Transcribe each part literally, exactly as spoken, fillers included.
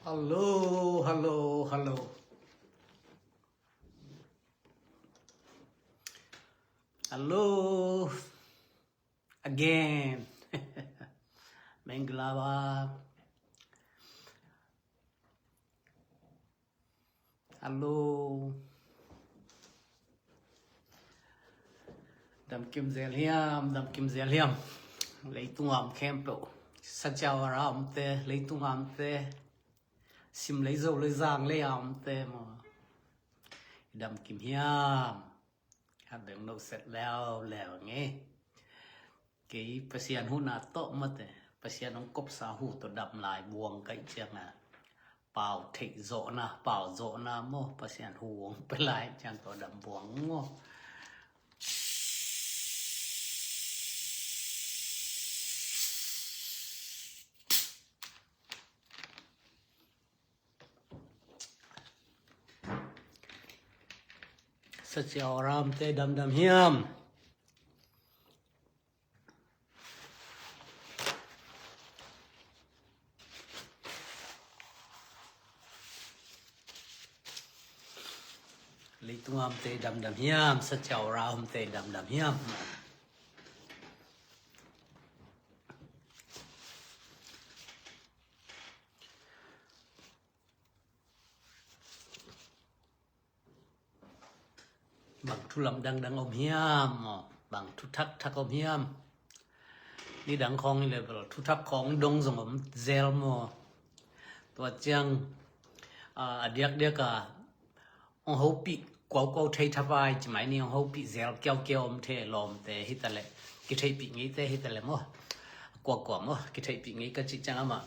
Hello, hello, hello. Hello again. Menglawa. Hello. Damkim zel hiam, damkim zel hiam. Leitung a om khempeuh. Saciau a ra omte, leitung a omte. Sim lei zo lei zang lei a omte maw. Damkim hiam. Hat beng no set leo leo nge. Kei Pasian hu na tawh mate, Pasian hong kopsa hu tawh dam lai buang kaih cianga pau theih zawhna, pau zawhna maw, Pasian hu hong pe lai ciang tawh dam buang maw. Saciau a ra omte damdam hiam. Leitung a omte damdam hiam, saciau a ra omte damdam hiam. Bang thu lamdang dang om hiam maw, bang thu thakthak om hiam. Nidang khawng hi le bel thu thak khawng dong zong om zel maw. Tua ciang a diakdiak a hong hopih kuaukuau thei thapai ci mai ni, hong hopih zel kiaukiau om thei lawmte hi ta leh, kitheihpih ngeite hi ta leh maw. Kuakua maw kitheihpih ngei ka cih ciang amah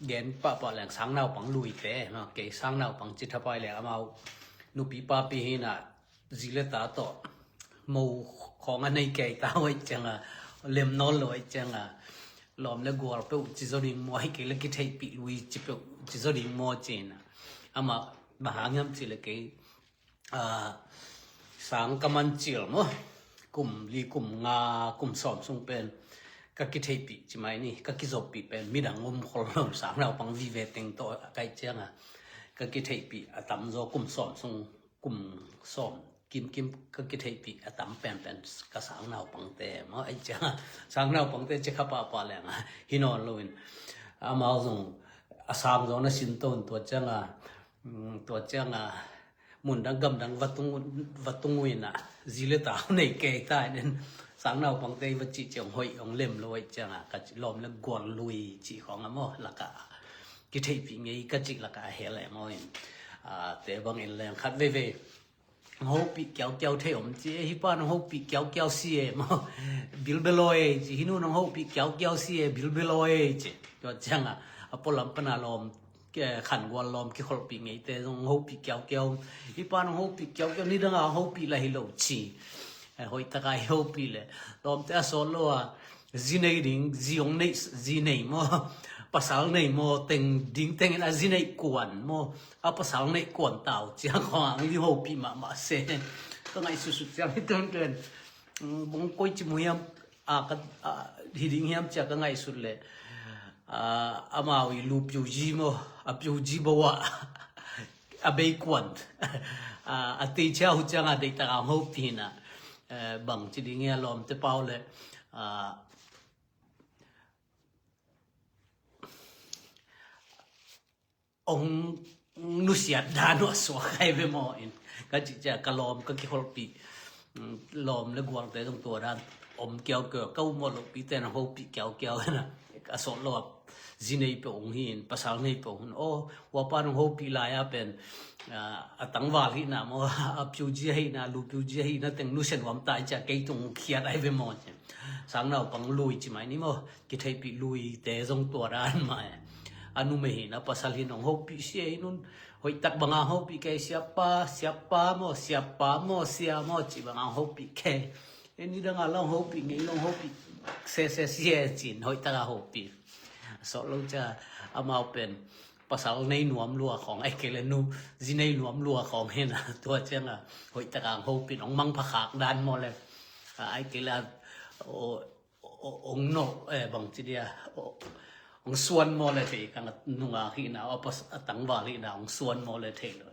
gen pahpah leng sangnaupang luite maw, kei sangnaupang ci thapai leng amau nupi papi hi na, zi le ta tawh mo khawng a nei kei ta uh aih cianga lem nawn lo aih cianga lawm le gual peuh ci zaw ding maw, aih kei le kitheihpih lui ci peuh ci zaw ding maw ci na. Amah bang hang hiam ci le kei sang ka man cil maw, kum li kum nga kum sawm sung pen ka kitheihpih ci mai ni, ka kizoppih pen midang om khol lo, sangnaupang vive teng tawh kaih cianga ka kitheihpih a tamzaw kum sawm sung, kum sawm kimkim ka kitheihpih a tam penpen ka sangnaupangte maw aih cianga, sangnaupangte ci kha pahpah lenga hi nawn loin amau zong a sangzaw na sin ton tua cianga, tua cianga mundang gamdang va tung uh ina zi le ta nei kei ta in, sangnaupangte va cih ciang hoih hong lem lo aih cianga ka lawm le gual lui cih khawng a maw lakah kitheihpih ngei ka cih lakah a hel e maw in. Te bangin leng khat veivei hong hopih kiaukiau thei om ci e, hi pa nong hopih kiaukiau si e maw, bilbelaw e ci, hi nu nong hopih kiaukiau si e bilbelaw e ci. Tua cianga a pualam pana lawm khangual lawm kikholhpih ngeite zong hong hopih kiaukiau. Hi pa nong hopih kiaukiau, nidanga hong hopih la hi lo ci. Hoihtaka hi hopih le lawmte a sawt lo a zi nei ding, zi hong nei, zi nei maw, pasal nei maw, teng ding tengin a zi nei kuan maw, a pasal nei kuan tau cia khawng ang li hopih mahmah se. Ka ngaihsutsut ciang hi tuntun bong koi ci mu hiam, a ka hi ding hiam cia ka ngaihsut le amau i lu piuji maw, a piuji bawa a bei kuan a tei cia hu cianga deihtak a hopih hina. Bang ci ding hia lawmte pau le ong nusiat dan uh a suak ai ve maw in ka cih cia ka lawm ka kikholhpih lawm le gualte zong tua dan om kiaukiau ka um mawh lohpite na hopih kiaukiau hena. A sawt lo a zi nei peuh ong hi in pasal nei peuh hun aw, huapa nong hopih lai a pen a tangval hihna maw, a piuji a hihna, lu piuji a hihna teng nusia nuam ta i cia kei tung khiat ai ve maw cia. Sangnaupang lui ci mai ni maw, kitheihpih luite zong tua dan mah e. A numei hin a pasal hin hong hopih sia hi nun, hoihtak banga hong hopih kei, siapa, siapa maw, siapa maw, sia maw cih banga hong hopih kei. E nidanga la hong hopih ngei, la hong hopih sese sia cin hoihtaka hopih. Sawt lo cia amau pen pasal nei nuam lua khawng ai kei le nu zi nei nuam lua khawng hena tua cianga hoihtaka hong hopih hong mangpha khak dan maw le ai kei le ong no bangci dia hong suan maw le thei, ka nungak hihna, a pas a tangval hihna hong suan maw le thei lo.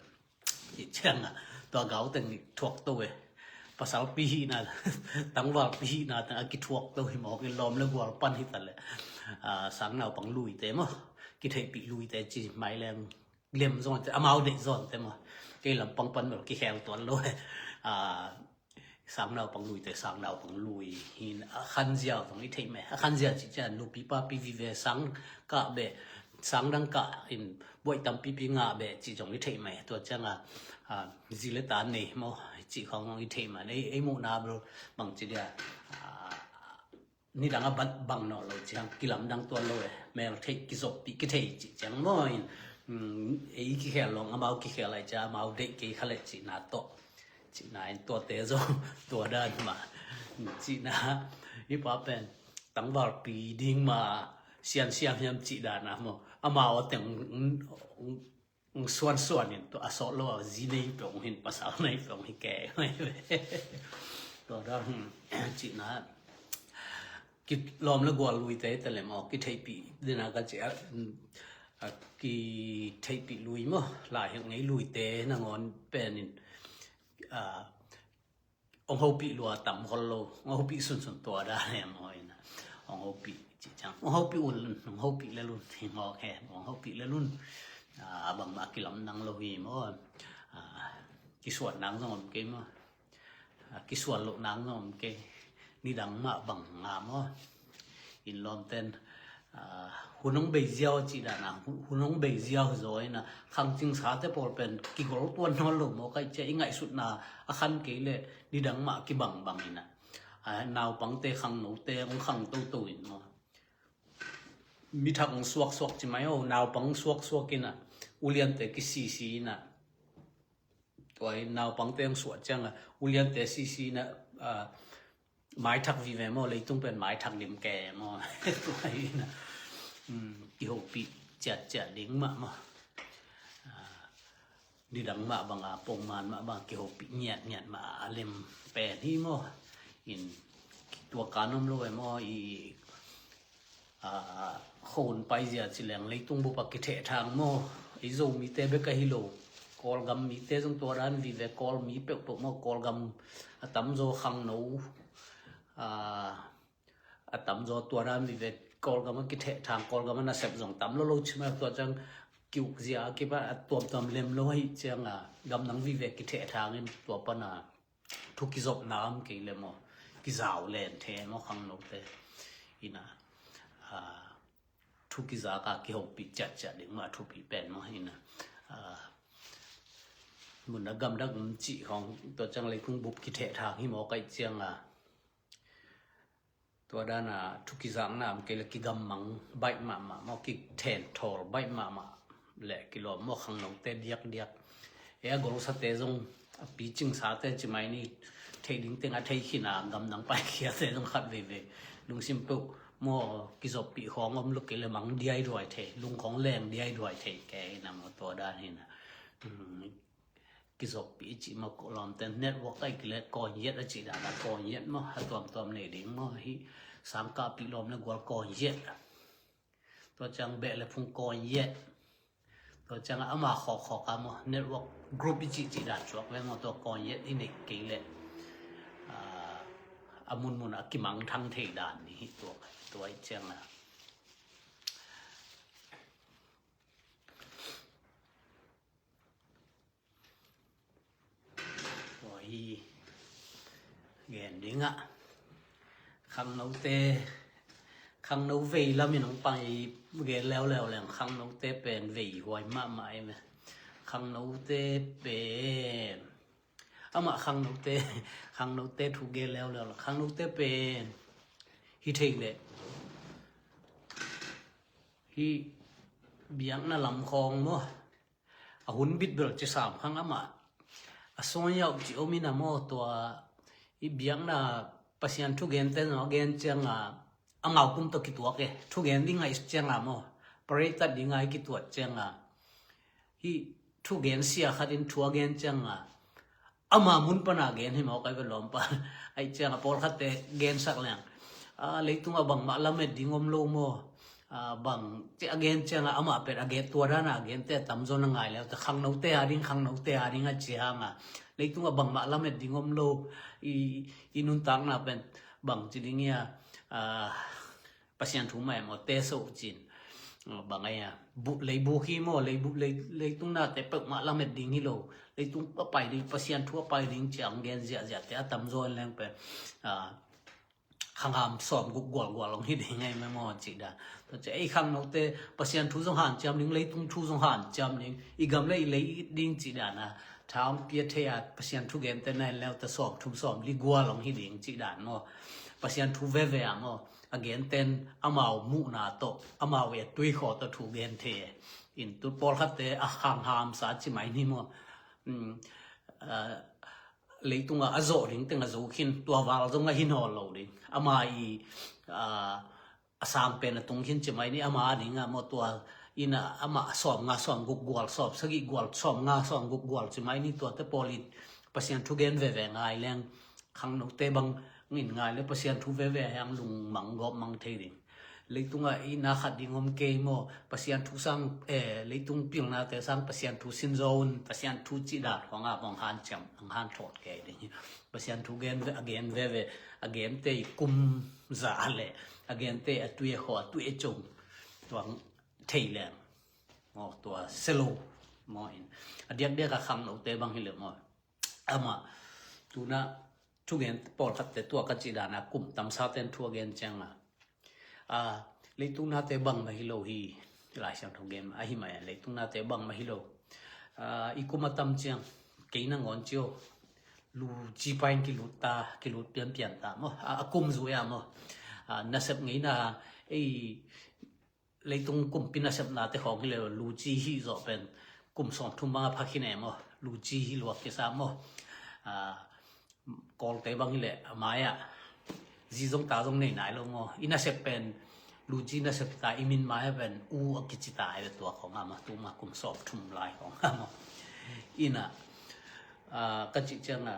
Cih ciangah tua gau teng thuak to e. Pasalpi hihna, tangvalpi hihna teng a kithuak to hi mawk in, lawm le gual pan hi ta le, a, sang naupang luite maw, kitheihpih luite ci mai leng lem zawn te, amau deih zawn te maw. Kei lampang pan bel kikhel tuan lo e. A, sang naupang luite, sang naupang lui hi in, a khanziau zong i theih mai. A khanziau cih ciang nupi papi vive, sang kah beh, sang dang kah in buaih tampipi ngah beh cih zong i theih mai. Tua ciangah, a, zi le ta nei maw cih khawng zong i theih mai. Ei, ei muhna bel bang ci dia, a, nidang a bat bang nawn lo ciang kilamdang tuan lo e. Mel theih kizoppih kithei cih ciang maw in, um, ei kikhel lawng amau kikhel lai ciang amau deih kei kha leh cihna tawh. Cihna in tuate zong tua dan mah. Cihna, hi pa pen tangvalpi ding mah siansiam hiam cih dan a maw. Amau a teng, um, um, suansuan in tua a sawt lo a zi nei peuh hi in, pasal nei peuh hi kei. Tua dan, hmm, cihna. Kilawm le gual luite te le maw, kitheihpih dena ka ci a, a, kitheihpih lui maw, laihek ngei luite nangawn pen in, a, hong hopih lua tam khol lo, hong hopih sunsun tua dan le maw in a, hong hopih cih ciang, hong hopih un, hong hopih le lun hi mawk he, hong hopih le lun, a, bangmah kilamdang lo hi maw, a, kisuan nang zong om kei maw. A, kisuan loh nang zong om kei, nidang mah bang nga maw. In lawmten, a, hun hong bei ziau cih dan a, hun, hun hong bei ziau zaw in a, khangcing sate pawl pen kigol tuan nawn lo maw, ka hih ciang i ngaihsutna a khan kei leh nidang mah kibangbang in a. A, naupangte khangnote hong khang toto in maw. Mi thak hong suaksuak ci mai o, naupang hong suaksuak in a, uliante kisisi in a. Tua in naupangte hong suah ciang a, uliante sisi in a, a, maithak vive maw, leitung pen maithak dim ke maw. Tua in a, um, kihopih ciatciat ding mah maw. A, nidang mah bang a, pongman mah bang a kihopih ngiatngiat mah a lem pen hi maw. In tua kan om lo e maw, i A, khawng paizia ci leng leitung bup a kithehthang maw. Ei Zomite bek ahi lo, Kawlgam mite zong tua dan vive, Kawl mi peuhpeuh maw, Kawlgam a tamzaw khangno, a, a tamzaw tua dan vive, Kawlgam a kithehthang, Kawlgam a nasep zong tam lo lo ci mai, tua ciang kiukzia a kipan a tuamtuam lem lo ahih ciang a, gamdang vive kithehthang in tua pan a thu kizopna om kei le maw, kizau len the maw khangnote. In a, a, thu kizak a kihopih ciatciat ding mah thupi pen maw. In a, a, mun a gamdang um cih khawng, tua ciang leitung bup kithehthang hi maw ka hih ciang a, tua dan a thu kizakna om kei le kigammang baih mahmah maw, kithenthawl baih mahmah le kilawm maw khangnote diakdiak. E a golsate zong a picingsate ci mai ni, thei ding teng a thei khin a, gamdang paikhiate zong khat veivei lungsim peuh maw, kizoppih khawng om lo kei le mang diaiduai thei, lung khawng leng diaiduai thei kei na maw, tua dan hi na. Um, kizoppih i cih maw, lawmte network a i kile kawnyet a cih dan a kawnyet maw, a tuamtuam nei ding maw, hih sangkahpih lawm le gual kawnyet. Tua ciang beh le phung kawnyet. Tua ciang ama khawkkhawk a maw, network group i cihcih dan cuak le maw, tua kawnyet i neih kei le, a, a munmun a kimangthang thei dan ni hi tua, tua i ciang a. Tua hi gen dingah khangnote, khangno vei lamin hong pai gen leuleu leng khangnote pen vei huai mahmah ei me. Khangnote pen amah khangnote, khangnote thu gen leuleu leng khangnote pen hi thei leh hih biakna lam khawng maw, a hun bit bel ci sam khang amah a sawn yauh ci om in a maw, tua i biakna Pasian thugente zong a gen ciang a, amau kum tawh kituak e, thugen ding ngaih ciang a maw, paritat ding a i kituat ciang a, hih thugen sia khat in thu a gen ciang a, ama mun pana gen hi maw, kai ve lawmpa. Aih ciang a pawlkhatte gensak leng, a, leitung a bangmah lamet ding om lo maw, Bang ci a gen ciangah amah pen a gen tua dana a gente a tamzaw na ngai leute khangnote a ding khangnote a ding a ci hanga leitungah bangmah lamet ding om lo. I nuntakna pen bang ci ding ia, Pasian thu mah em aw te so cin. Bang aia, leibu khi maw, leitung nate peuhmah lamet ding hi lo. Leitung a pai ding, Pasian thu a pai ding ciang gen ziahziahte a tamzaw in leng pen khangham sawm guk gualgual hong hi ding ai memaw cih dan. Tua ciah ei khangnote Pasian thu zong hanciam ding, leitung thu zong hanciam ding, i gam le i lei it ding cih dana tha hong pia thei a Pasian thu gente na en leute sawm thum sawm li gual hong hi ding cih dan maw. Pasian thu veve a maw, a genten amau muhna tawh amau e tuikhaw tawh thu gen thei e. In tu pawlkhatte a khanghamsa ci mai ni maw. Leitungah a zawh ding teng a zo khin tua val zong a hi nawl lo ding. Ama i a sang pen a tung khin ci mai ni ama a dingah maw tua ina amah sawm nga sawm guk gual sawm sagih gual sawm nga sawm guk gual ci mai ni tuate pawl in Pasian thu gen veve ngai leng khangnote bang in ngai le Pasian thu veve a hiang lungmang gawpmang thei ding. Leitungah i na khat ding om kei maw, Pasian thu sang leitung pilnate sang Pasian thu sinzaw un Pasian thu cih dan hong a bang hanciam hong hanthawt kei ding. Pasian thu gen a gen veve a gente i kum za le a gente a tui a khaw a tui a cong tuang thei leng maw tua selo maw in a diakdiak a khangnote bang hi le maw. Amah tuna thugen pawlkhatte tua ka cih dana kum tamsa ten thu a gen cianga leitung nate bang mah hi lo hi. Lai Siangtho gen ahi mah leitung nate bang mah hi lo. I kum a tam ciang kei nangawn cio lu ci pain kilut ta kilut pianpian ta maw, a kum zui a maw. Nasep ngeina ei leitung kumpi nasepnate khawng hi le luci hi zawh pen kum sawm thum banga phakhin e maw, luci hi luak kisa maw. Kawlte bang hi le a mai-ah zi zong ta zong nei nai lo maw. I nasep pen luci nasep ta i min mai-ah pen u a kici ta hi le tua khawng a maw, tuma kum sawm thum lai khawng a maw. Ina ka cih cianga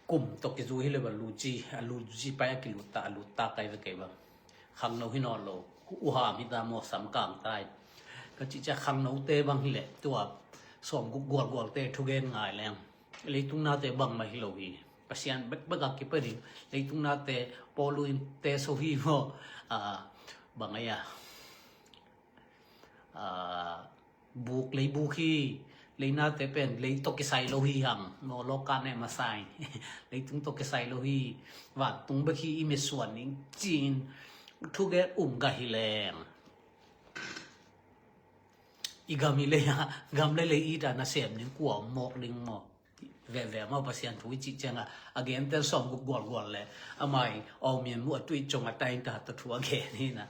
kum tawh kizui hi le bang luci a luci pai a kilut ta a lut ta kai ve kei bang. Khangno hi nawn lo u ham hi ta maw, samkang tai. Ka cih ciah khangnote bang hi le tua sawm guk gualgualte thugen ngai leng leitung nate bang mah hi lo hi. Pasian bekbek a kipa ding leitung nate pawlu in te so hi maw. Bang aia buk lei buk hi. Leinate pen lei tawh kisai lo hi hang maw, lawka ne masai. Leitung tawh kisai lo hi. Vantung bek hi i mitsuan ning cin thugen um gah hi leng i gam i lei a gam le lei ita nasem ding kua om mawk ding maw. Veve maw Pasian thu i cih cianga a genten sawm guk gualgual le amai aw mian mu a tuih cong a tain ta ta thu a gen hina.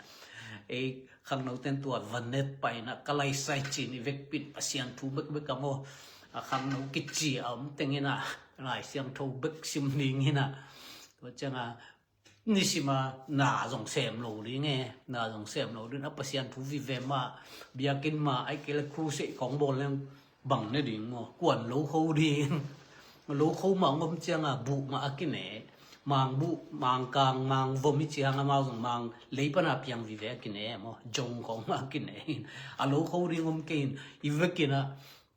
Ei khangnoten tua vanet paina ka laisai cin i vekpin Pasian thu bekbek a maw. A khangno kici a om tengina Lai Siangtho bek sim ding hina. Tua cianga nisima na zong sem lo ding e, na zong sem lo ding a Pasian thu vive ma biakin ma ai kei le crusade kong bawl leng bang ne ding maw, kuan lo kho ding. Lo kho ma ngom cianga buh ma a kine, mang buh mang kang mang vom i ciang amau zong mang lei pana piang vive a kine maw, jong kong ma a kine. A lo kho ding om kein i vekina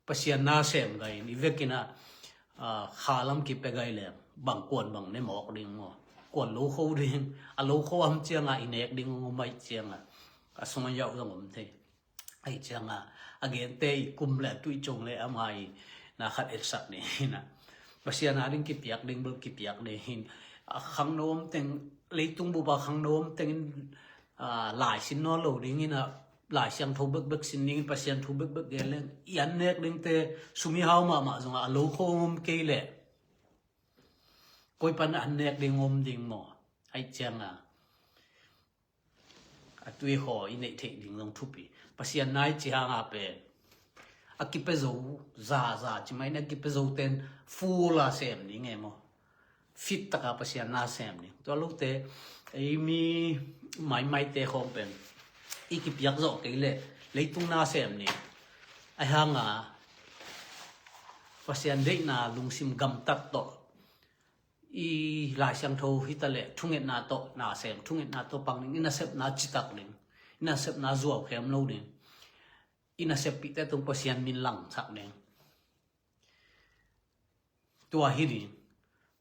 Pasian na sem gai in i vekina khalam kipe gai leng bang kuan bang ne mawk ding maw. Kuan lo kho ding a lo kho am cianga i nek ding ngom mai cianga a sung a yauh zong om thei. Ai cianga a gente i kum le a tuih cong le ama i na khat etsak ni hina. Pasian a ding kipiak ding bel kipiak ding hin a khangno om teng leitung bupa khangno om tengin lai sin nawn lo ding hina. Lai Siangtho bekbek sin dingin Pasian thu bekbek gen leng i an nek dingte sum i hau mahmah zongah a lo kho om kei leh koi pan an nek ding om ding maw. Ai cianga a tui khaw i neih theih ding zong thupi. Pasian nai ci hanga pen a kipe zo zaza ci mai na kipe zo ten fula sem ding e maw. Fit taka Pasian na sem ni. Tua lote ei mi maimaite khawng pen i kipiak zawh kei le leitung na sem ni. Ai hanga Pasian deihna lungsim gamtat tawh i Lai Siangtho hita le thungetna tawh na sem, thungetna tawh pang ding, i nasepna citak ding. I nasepna zuau khem lo ding. I naseppihte tung Pasian min langsak ding. Tua hi ding.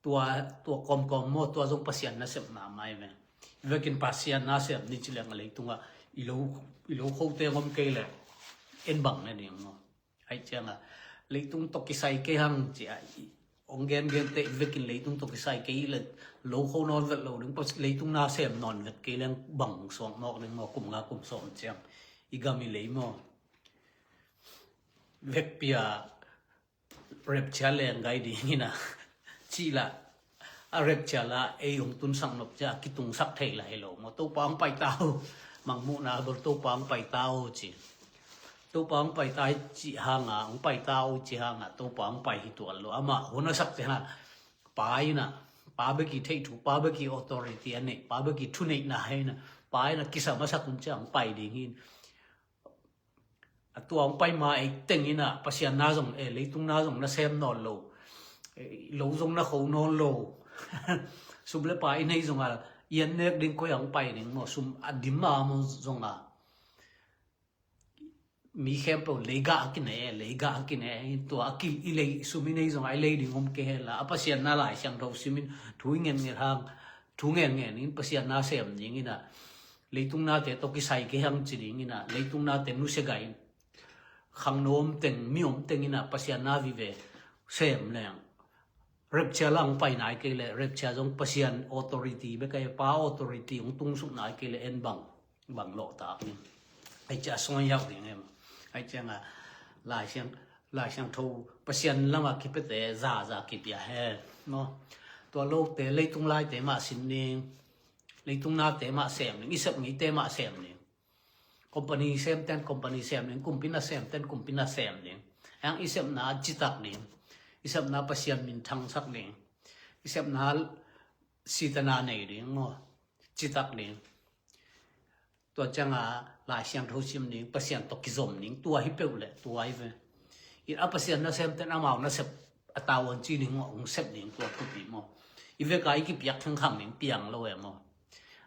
Tua, tua kawmkawm maw, tua zong Pasian nasepna mai ve. Vekin Pasian nasem ni ci leng a leitungah i lo, i lo khote ngom kei leh en bang na ding maw? Aih ciangah leitung tawh kisai kei hang ci a, ong gengen te vekin leitung tawh kisai kei le lo kho nawn vet lo ding, leitung nasem nawn vet kei leng bang suak mawk ding maw, kum nga kum sawm ciang i gam i lei maw? Vekpi a rapture leng gai ding ina cih lah a rapture lah ei hong tunsak nop ciah a kitungsak thei lah hi lo maw? Topa hong paita uh, mangmuhna bel Topa hong paita uh ci. Topa hong paita cih hanga, hong paita uh cih hanga Topa hong pai hi tuan lo. Amah hun a sak ciangah pa ina, pa beki theih thu, pa beki authority a neih, pa beki thuneihna hei ina, pa ina kisam a sak hun ciah hong pai ding hi. A tua hong pai ma ei teng ina Pasian na zong, eh, leitung na zong na sem nawn lo, eh, lo zong na kho nawn lo. Sum le pai i nei zonga i an nek ding koi a hong pai ding maw? Sum a dim a maw zonga mi khempeuh leigah a kine, leigah a kine. Tua a ki i lei, sum i nei zonga i lei ding om kei hela. A Pasian na Lai Siangtho simin thu i ngen ngen hang, thu ngen ngen in Pasian na sem ding ina leitung nate tawh kisai kei hang ci ding ina leitung nate nusia gai in khangno om teng, mi om teng ina Pasian na vive sem leng. Rapture lang pai nai kei le, rapture zong Pasian authority bek a, pa authority hong tungsuk nai kei le en bang, bang lawh tak ni. Ai cia song yau ding em. Ai cia nga Lai Siang, Lai Siangtho Pasian lama kipete za za kipia he. No. Tua lote leitung laite mah sin ding. Leitung nate mah sem ding. I sep ngeite mah sem ding. Company sem ten company sem ding, kumpi na sem ten kumpi na sem ding. Hang i sepna citak ding. I sepna Pasian min thangsak ding. I sepna sitana nei ding maw? Citak ding. Tua cianga Lai Siangtho sim ding, Pasian tawh kizom ding. Tua hi peuh le, tua hi ve. I a Pasian na sem ten amau na sep a tawan ci ding maw, hong sep ding tua thupi maw? I veka i kipiak khangkhang ding piang lo e maw?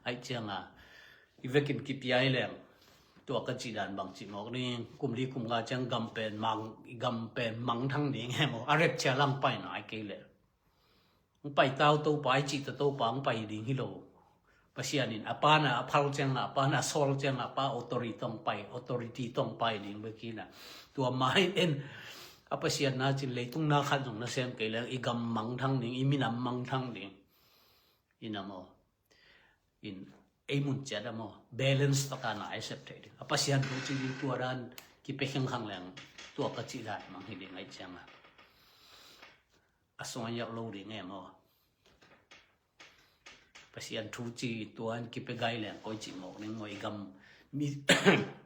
Ai cianga i vekin kipia i leng tua ka cih dan bang cih mawk ding, kum li kum nga ciang gam pen mang, i gam pen mang thang ding he maw? A rapture lang pai nai kei le. Hong pai tau Topa, i cih ta Topa hong pai ding hi lo. Pasian in a pa na a phal cianga, a pa na a sawl cianga, a pa authority tawh hong pai, authority tawh hong pai ding bek hi na. Tua mai en a Pasian na cin leitung na khat zong na sem kei leng i gam mang thang ding, i minam mang thang ding. Ina maw? In ei mun ciat a maw? Balance taka na ei sep thei ding. A Pasian thu ci ding tua dan kipe khengkhang leng tua ka cih dan mang hi ding ai cianga. A song a yak lo ding e maw? Pasian thu ci tuan kipe gai leng koi ci mawk ding maw? I gam mi,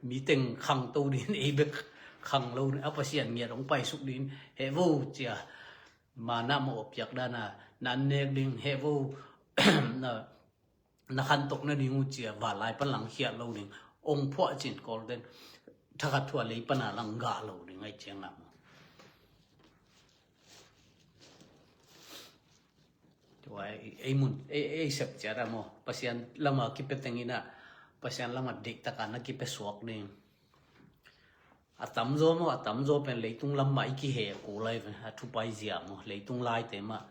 mi teng khang to ding, ei bek khang lo ding. A Pasian ngiat hong pai suk ding he vo cia. Mana maw piak dana nan nek ding he vo. Na na khantok na ding uh cia, vanlai pan lang khiat lo ding. Ong phuah cin kol den thakhat thua lei pana lang gah lo ding ai ciang lam. Tua ei, ei mun, ei, ei sep ciat a maw? Pasian lama kipe teng ina, Pasian lama deih taka na kipe suak ding. A tamzaw maw, a tamzaw pen leitung lam mah i kihe kul ai ve, a thupai zia maw, leitung laite mah,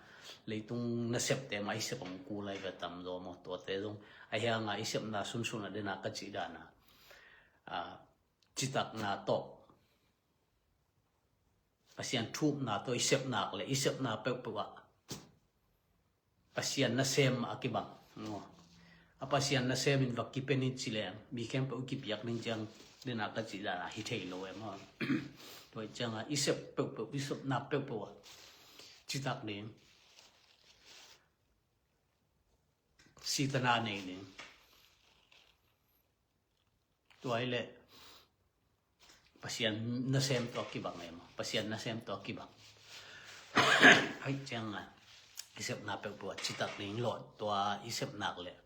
leitung nasepte mah i sep ang kul ai ve a tamzaw maw, tuate zong a hianga i sepna sunsun a dena ka cih dana. A, citakna tawh, Pasian thupna tawh i sepnak le i sepna peuhpeuh ah Pasian nasem a kibang. A Pasian nasem in va kipen in ci leng mi khempeuh kipiak ding ciang dena ka cih dana hi thei lo em aw. Tua cianga i sep peuhpeuh, i sepna peuhpeuh ah citak ding, sitana nei ding. Tua hi leh Pasian nasem tawh kibang em aw. Pasian nasem tawh kibang. Hai cianga i sepna peuhpeuh a citak ding lawh tua i sepnak leh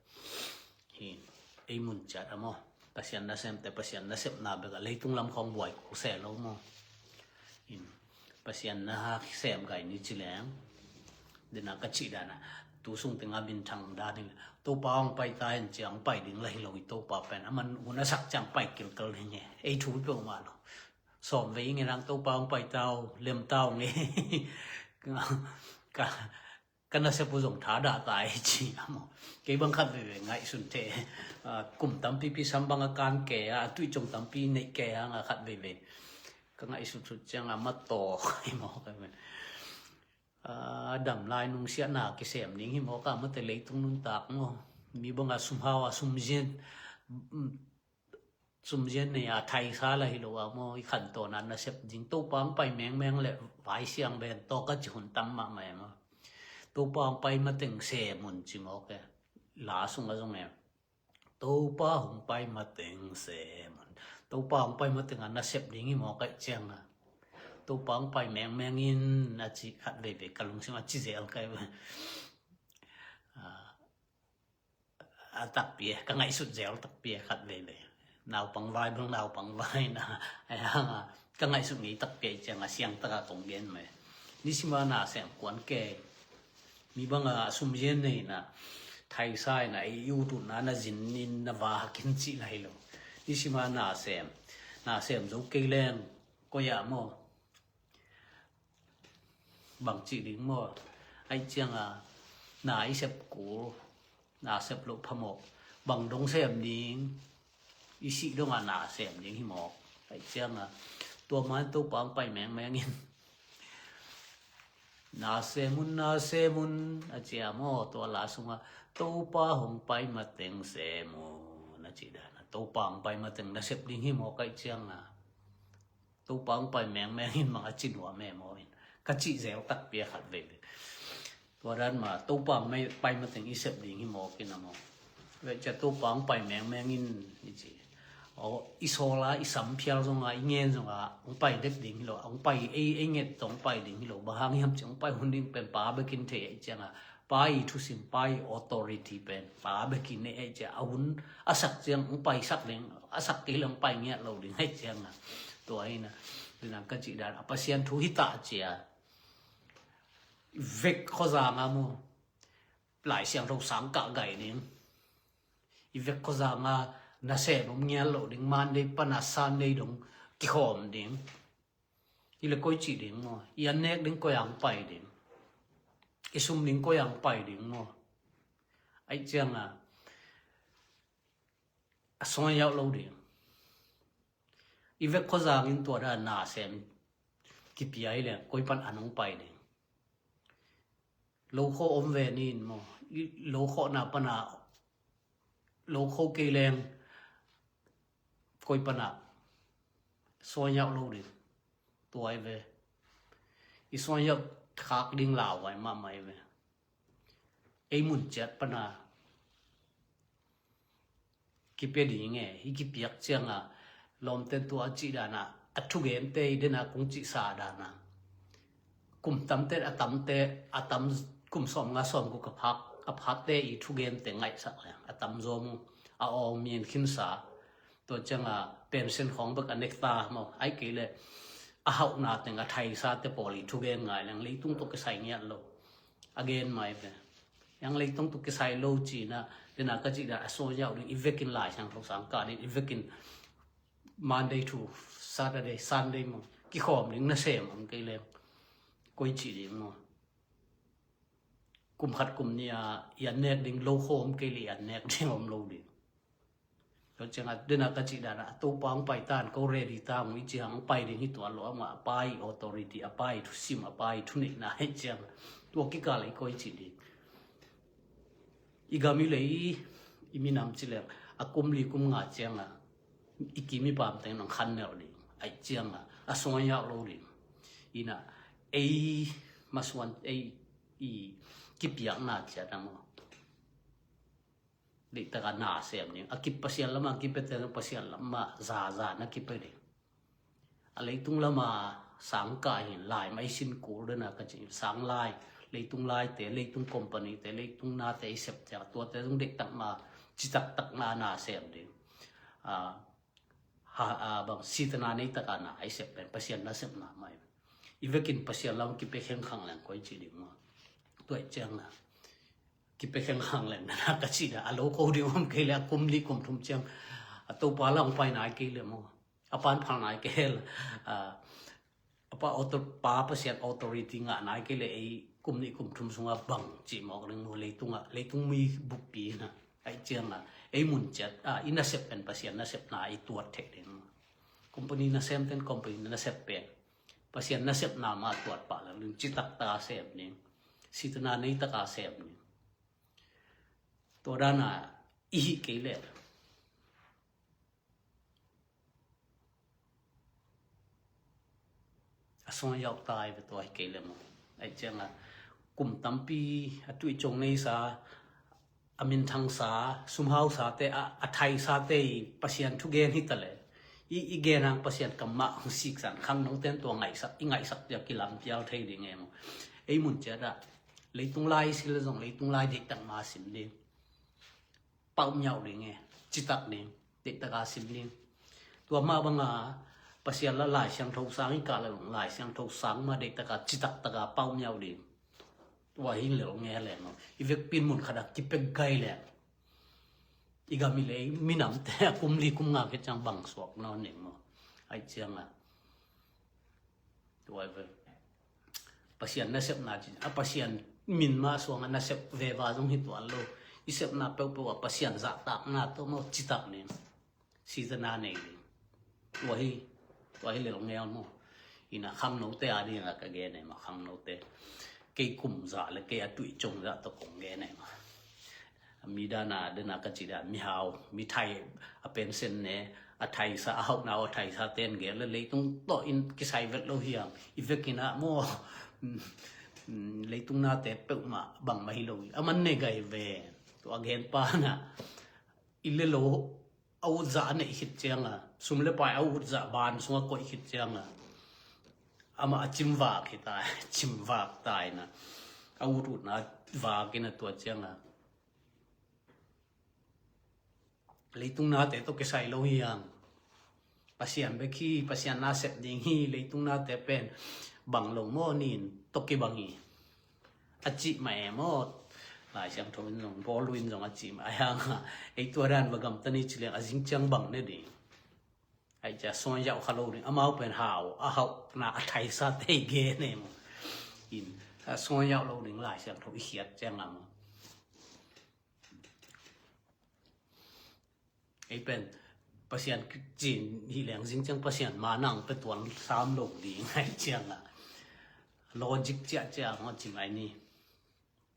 hi ei mun ciat a maw? Pasian nasemte Pasian nasepna bek a leitung lam khawng buai kul se lo maw? In Pasian na sem gai ni ci leng dena ka cih dana tu sung tengah minthang dan hi. Topa hong pai ta hen ciang pai ding la hi lo hi, Topa pen. Aman hun a sak ciang pai kilkel ding hi. Ei thu peuhmah lo. Sawm vei ing e nang, Topa hong pai ta o, lem ta o nge. Ka, ka nasep uh zong thadah ta e ci a maw. Kei bang khat veivei ngaihsun thei. Ah, kum tampipi sam bang a kan kei a, a tuih cong tampi neih kei a, nga khat veivei ka ngaihsutsut ciang a matawk hi maw. Ah, dam lai nungsiahna kisem ding hi maw, ka mate leitung nuntak maw. Mi bang a sum hau a sum zian, mm, sum zian nei a thaisa la hi lo a maw, i khantawn a nasep ding. Topa hong pai mengmeng le vai siang ben tawk a ci hun tam mahmah e maw. Topa hong pai mateng sem un ci maw ke. La sung a zong e. Topa hong pai mateng sem un. Topa hong pai mateng a nasep ding hi maw kaih ciang a. Topa hong pai mengmeng in a ci khat veivei ka lungsim a ci zel kai ve. Ah, a takpi e, ka ngaihsut zel takpi e khat veivei. Naupang vai bang naupang vai na. Ai hang a, ka ngaihsut ngei takpi e ciang a siang taka kong gen mai. Nisima na sem kuan ke. Mi bang a sum yen nei na, thaisa na, i ututna na zin in na va hakin cih lai lo. Nisima na sem, na sem zo kei leng, koi ah maw. Bang cih ding maw. Ai ciang a, na i sep kul, na sep loh phamawh. Bang dong sem ding, i sih dong a na sem ding hi maw. Ai ciang a, tua man Topa hong pai mengmeng in. Na sem un, na sem un, a ci a maw, tua la sung a, Topa hong pai mateng sem un, a ci dan a, Topa hong pai mateng na sep ding hi maw kaih ciang a. Topa hong pai mengmeng in mang a ci nuam e maw in. Ka cih zel takpi a khat veivei. Tua dan ma, Topa hong pai mateng i sep ding hi maw kin a maw. Ve cia Topa hong pai mengmeng in i ci. Aw, i sawl a, i sam phial zong a, i ngen zong a, hong pai dek ding hi lo, hong pai ei, ei nget tawh hong pai ding hi lo, bang hang hiam ci hong pai hun ding pen pa bekin thei ei ciang a, pa i thusim, pa i authority pen, pa bekin ei ei ciang a, hun a sak ciang hong pai sak ding, a sak kei le hong pai ngiat lo ding ei ciang a. Tua hi na, tua na ka cih dan, a Pasian thu hi ta cia. Vek khuazang a mu, Lai Siangtho sang kah gai ding. I vek khuazang a nasem om ngial lo ding, Monday pana Sunday dong kikhawm ding. I le koi cih ding maw. I an nek ding koi ang pai ding. I sum ding koi ang pai ding maw. Ai ciang a, a song yauh lo ding. I vek khuazang in tua dan nasem kipia i leng koi pan an hong pai ding. Lo kho om ve ni in maw. I lo kho na pana, lo kho kei leng koi pana song yauh lo ding. Tua i ve. I song yauh khak ding lau vai mahmah i ve. Ei mun ciat pana kipia ding e, i kipiak ciang a, lawmten tua a cih dan a, a thugente i den a kong cihsa dan a. Kum tamte, a tamte, a tam, kum sawm nga sawm guk a phak, a phakte i thugente ngaihsak le, a tam zawm uh, a awng min khinsa. Tua ciang a, pension khawng bek a nekta maw, ai kei le, a hauhna teng a thaisate pawl i thugen ngai leng, leitung tawh kisai ngiat lo. A gen mai ve. Yang leitung tawh kisai lo cina, tena ka cih dan a song yauh ding, i vekin Lai Siangtho sang kah ding, i vekin Monday to Saturday, Sunday maw. Kikhawm ding nasem om kei leng. Koi cih ding maw. Kum khat kum nih a, i an nek ding lo khawm kei le i an nek ding om lo ding. Tua ciang a, dena ka cih dan a, Topa hong pai tan, ko ready ta ung i ci hang hong pai ding hi tua lo, ama a pa i authority, a pa i thusim, a pa i thuneihna hi ciang a, tua kikal i koi cih ding. I gam i lei, i minam ci leng, a kum li kum nga ciang a, i kim i pam teng nong khan nel ding, ai ciang a, a song yauh lo ding. Ina, ei, masuan, ei, i kipiakna ciat a maw. Deihtaka na sem ding. A kip Pasian lama kipia te, Pasian lama zaza na kipia ding. A leitung lama sang kah hin lai mai sin kul dena ka ci sang lai. Leitung laite, leitung company te, leitung nate i sep te, tuate zong deihtak ma citaktak na na sem ding. A, ha, a, bang sitana nei taka na i sep pen Pasian nasepna mai. I vekin Pasian lam kipia khengkhang leng koi ci ding maw. Tua i ciang na. kipia khenkhang leng na ka cih dah, a lo ko ding om kei le, a kum nih kum thum ciang a topa la hong pai nai kei le maw, a pan phal nai kei le, a, a pa author-, pa Pasian authority ngah nai kei le, ei kum nih kum thum sungah bang cih mawk ding maw, leitungah, leitung mi buppi na, ahih ciangah ei mun ciat a i nasep pen Pasian nasepna i tuat theih ding maw. Company nasem ten company nasep pen Pasian nasepna mah tuat pah lo ding, citak taka sem ding, sitana nei taka sem ding. Tua dana i hih kei le a suang yauh tai ve, tua hi kei le maw. Ahih ciangah kum tampi a tuih cong neisa, a minthangsa, sumhausate, a, a thaisate i Pasian thugen hi ta le, i, i gen hang Pasian kam mah hong siksan khangno ten tua ngaihsak, i ngaihsak tia kilampial thei ding e maw. Ei mun ciat ah leitung lai si le zong leitung lai deihtak ma sim ding. Paumiauh ding e, citak ding, deihtaka sim ding. Tua mah banga Pasian la Lai Siangtho sang i kah le zong Lai Siangtho sang mah deihtaka, citaktaka paumiauh ding. Tua hi lel nge le maw. I vekpi in mun khat ah kipia gai le i gam i lei minamte a kum li kum nga khit ciang bang suak nawn ding maw. Ahih ciangah tua i ve. Pasian nasepna ci a, Pasian min mah suangah nasep veva zong hi tuan lo. I sepna peuhpeuh ah Pasian zahtakna tawh maw, citak ding, sitana nei ding. Tua hi, tua hi lel ngel maw. Ina khangnote a dingah ka gen e maw, khangnote. Kei kum zah le kei a tuih cong zah tawh kong gen e maw. A mi dana, dana ka cih dan, mihau, mithai, a pension ne, a thaisa, a hauhna, a thaisa ten gen le leitung tawh in kisai vet lo hiam. I vekin ah maw, mm, mm, leitung nate peuhmah bangmah hi lo hi. A man ne gai ve. Tua a gen pa na, i le lo a utzah a neih khit cianga, sum le pai a utzah ban sungah koih khit cianga, amah a cimvak hi ta, cimvak ta ina, a ut utna vak ina tua cianga, leitung nate tawh kisai lo hi hang. Pasian bek hi, Pasian na sep ding hi, leitung nate pen bang lo maw, nin tawh kibang hi. A cih mah e maw. Lai Siangtho in zong, Paul in zong a cih mah a hang a. Ei tua dan va gamta ni ci liang a zing ciang bang ne ding. Ai cia suan yauh kha lo ding. Amau pen hau, a hauhna a thaisa te i gen e maw. In, a suan yauh lo ding Lai Siangtho i khiat ciang a maw. Ei pen Pasian cin hi leng zing ciang Pasian ma nang pe tuan sam lo ding ai ciang a. Logic ciah ciah maw ci mai ni.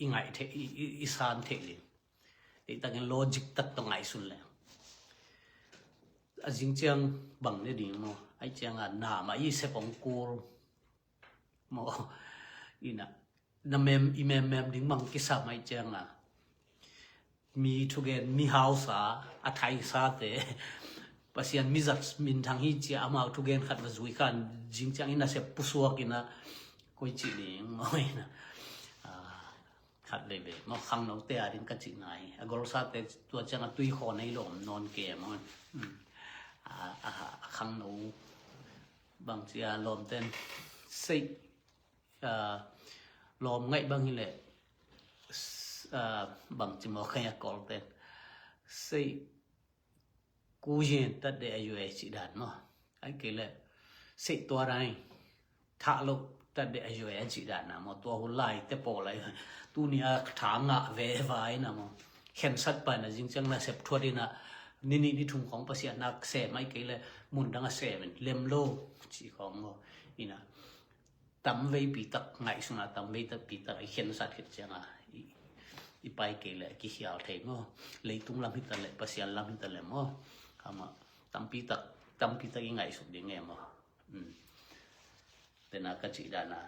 I ngaih theih, i, i, i san theih ding. Deihtakin logic tak tawh ngaihsun leng a zing ciang bang ne ding maw. Ai ciang a na mah i sep hong kul maw. Ina na mem, i memmem ding mang kisam ai cianga, mi thugen, mi hausa, a thaisate Pasian mizat minthang hi cia amau thugen khat va zui khan zing ciang ina sep pusuak ina koi cih ding maw ina. Ah, khat leilei maw, khangnote a ding ka cihna hi. A golsate tua ciang a tui khaw nei lawm nawn ke maw. Hmm. A, a, a khangno bang cia lawmten seih, ah, lawm ngaih bang hileh, s-, ah, bang ci maw kei a kawlten. Seih kuyin tat deh a yue cih dan maw. Ai kei leh seih tua dai thah loh tat deh a yue a cih dan na maw. Tua hun lai te pawl lai tuni a tha ngah ve vai na maw. Khensat pai na zing ciang na sep thuat ina ni nih ni thum khawng Pasian na sem ai kei leh mun dang a sem in lem lo cih khawng maw. Ina tam veipi tak ngaihsuna tam vei tak pi tak i khensat khit cianga i, i pai kei leh kikhial thei maw. Leitung lam hi ta leh Pasian lam hi ta leh maw. Amah tampi tak, tampi tak i ngaihsuk ding e maw. Hmm. Tena ka cih dana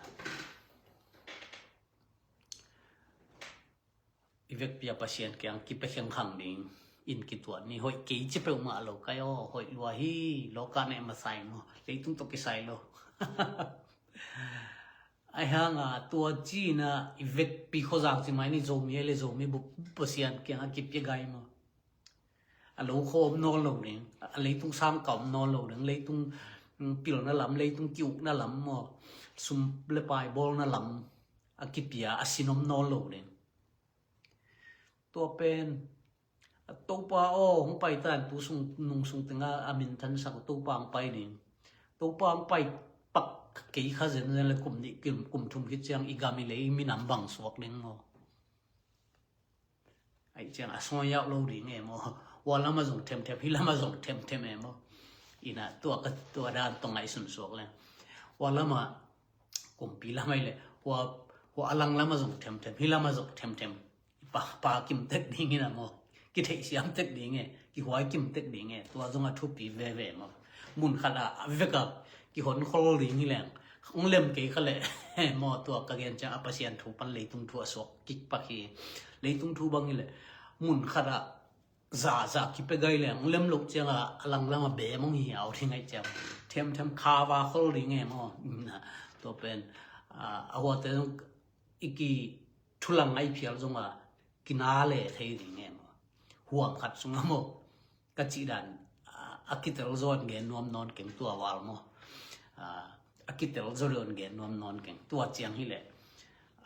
i vekpi a Pasian kiang kipia khengkhang ding in kituat ni. Hoih kei ci peuhmah lo kai aw, hoih lua hi. Lawka ne masai maw, leitung tawh kisai lo. Ai hanga tua cina i vekpi khuazak ci mai ni, Zomi ai le Zomi bup Pasian kianga kipia gai maw. A lo khawm nawn lo ding, a leitung sangka om nawn lo ding, leitung, mm, pilna lam, leitung kiukna lam maw, sum le pai bawlna lam a kipia a sin om nawn lo ding. Tua pen, a Topa aw, hong pai tan, tu sung, nung sung tenga a minthansak uh, Topa hong pai ding. Topa hong pai pak kei kha zenzen le kum nih, kum, kum thum khit ciang i gam i lei i minam bang suak ding maw? Aih ciang a sung a yauh lo ding e maw? Hua lama zong themthem, hi lama zong themthem e maw? Ina tua ka, tua dan tong ngaihsun suak le. Hua lama kumpi lama i le, hua, hua a lang lama zong themthem, hi lama zong themthem. Pa, pa kim tek ding ina maw? Kitheihsiam tek ding e, kihuai kim tek ding e, tua zong a thupi veve maw? Mun khat a, a vek a, kihon khol ding hi leng. Hong lem kei kha le maw, tua ka gen ciang a Pasian thu pan leitung thu a suak kik pak hi. Leitung thu bang hi le, mun khat a za, za kipe gai leng, hong lem loh ciang a, a lang lam a bem hong hi hiau ding aih ciang. Themthem kha va khol ding e maw? Tua pen, a, a huate zong i ki thulang ngai phial zong a, kina le thei ding e maw? Huam khat sung a maw? Ka cih dan, a, a kitel zaw in gen nuam nawn keng tua val maw? A, a kitel zaw in gen nuam nawn keng. Tua ciang hi le,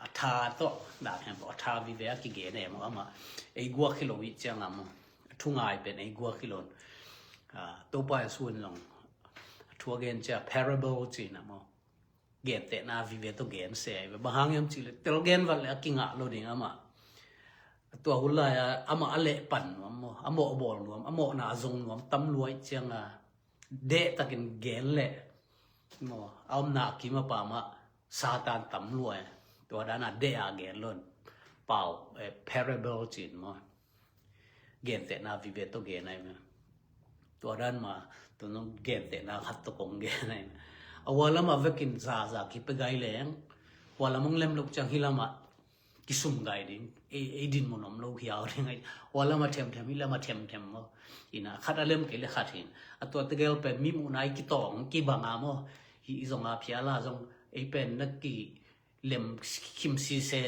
a tha tawh, dan hem, a tha vive a kigen e maw? Amah, ei guak hi lo i ciang a maw? A thu ngai pen ei guak hi lo. A, Topa Jesu in zong, a thu a gen ciang, parable ci na maw? Gentehna vive tawh gen se ahi ve. Bang hang hiam cih le, tel gen vat le a kingah lo ding amah. Tua hun lai a, amah a leh pan nuam maw, a mawh bawl nuam, a mawhna a zong nuam tam lua i ciang a, deh takin gen le maw, a omna a kim a pam ah Satan tam lua e. Tua dan a deh a gen lo in pau, eh, parable ci in maw. Gentehna vive tawh gen ahi ve. Tua dan ma, tua nong gentehna khat tawh kong gen ahi ve. A hua lam a vekin za, za kipe gai leng, hua lam hong lem loh ciang hi lam ah kisum gai ding, ei, ei dinmun om lo hiau ding ahi. Hua lam a themthem, hi lam a themthem maw. Ina, khat a lem kei le khat hi in. A tua tegel pen mi muhna i kitawng kibang a maw. Hi i zong a phial a zong, ei pen na ki lem khim si se,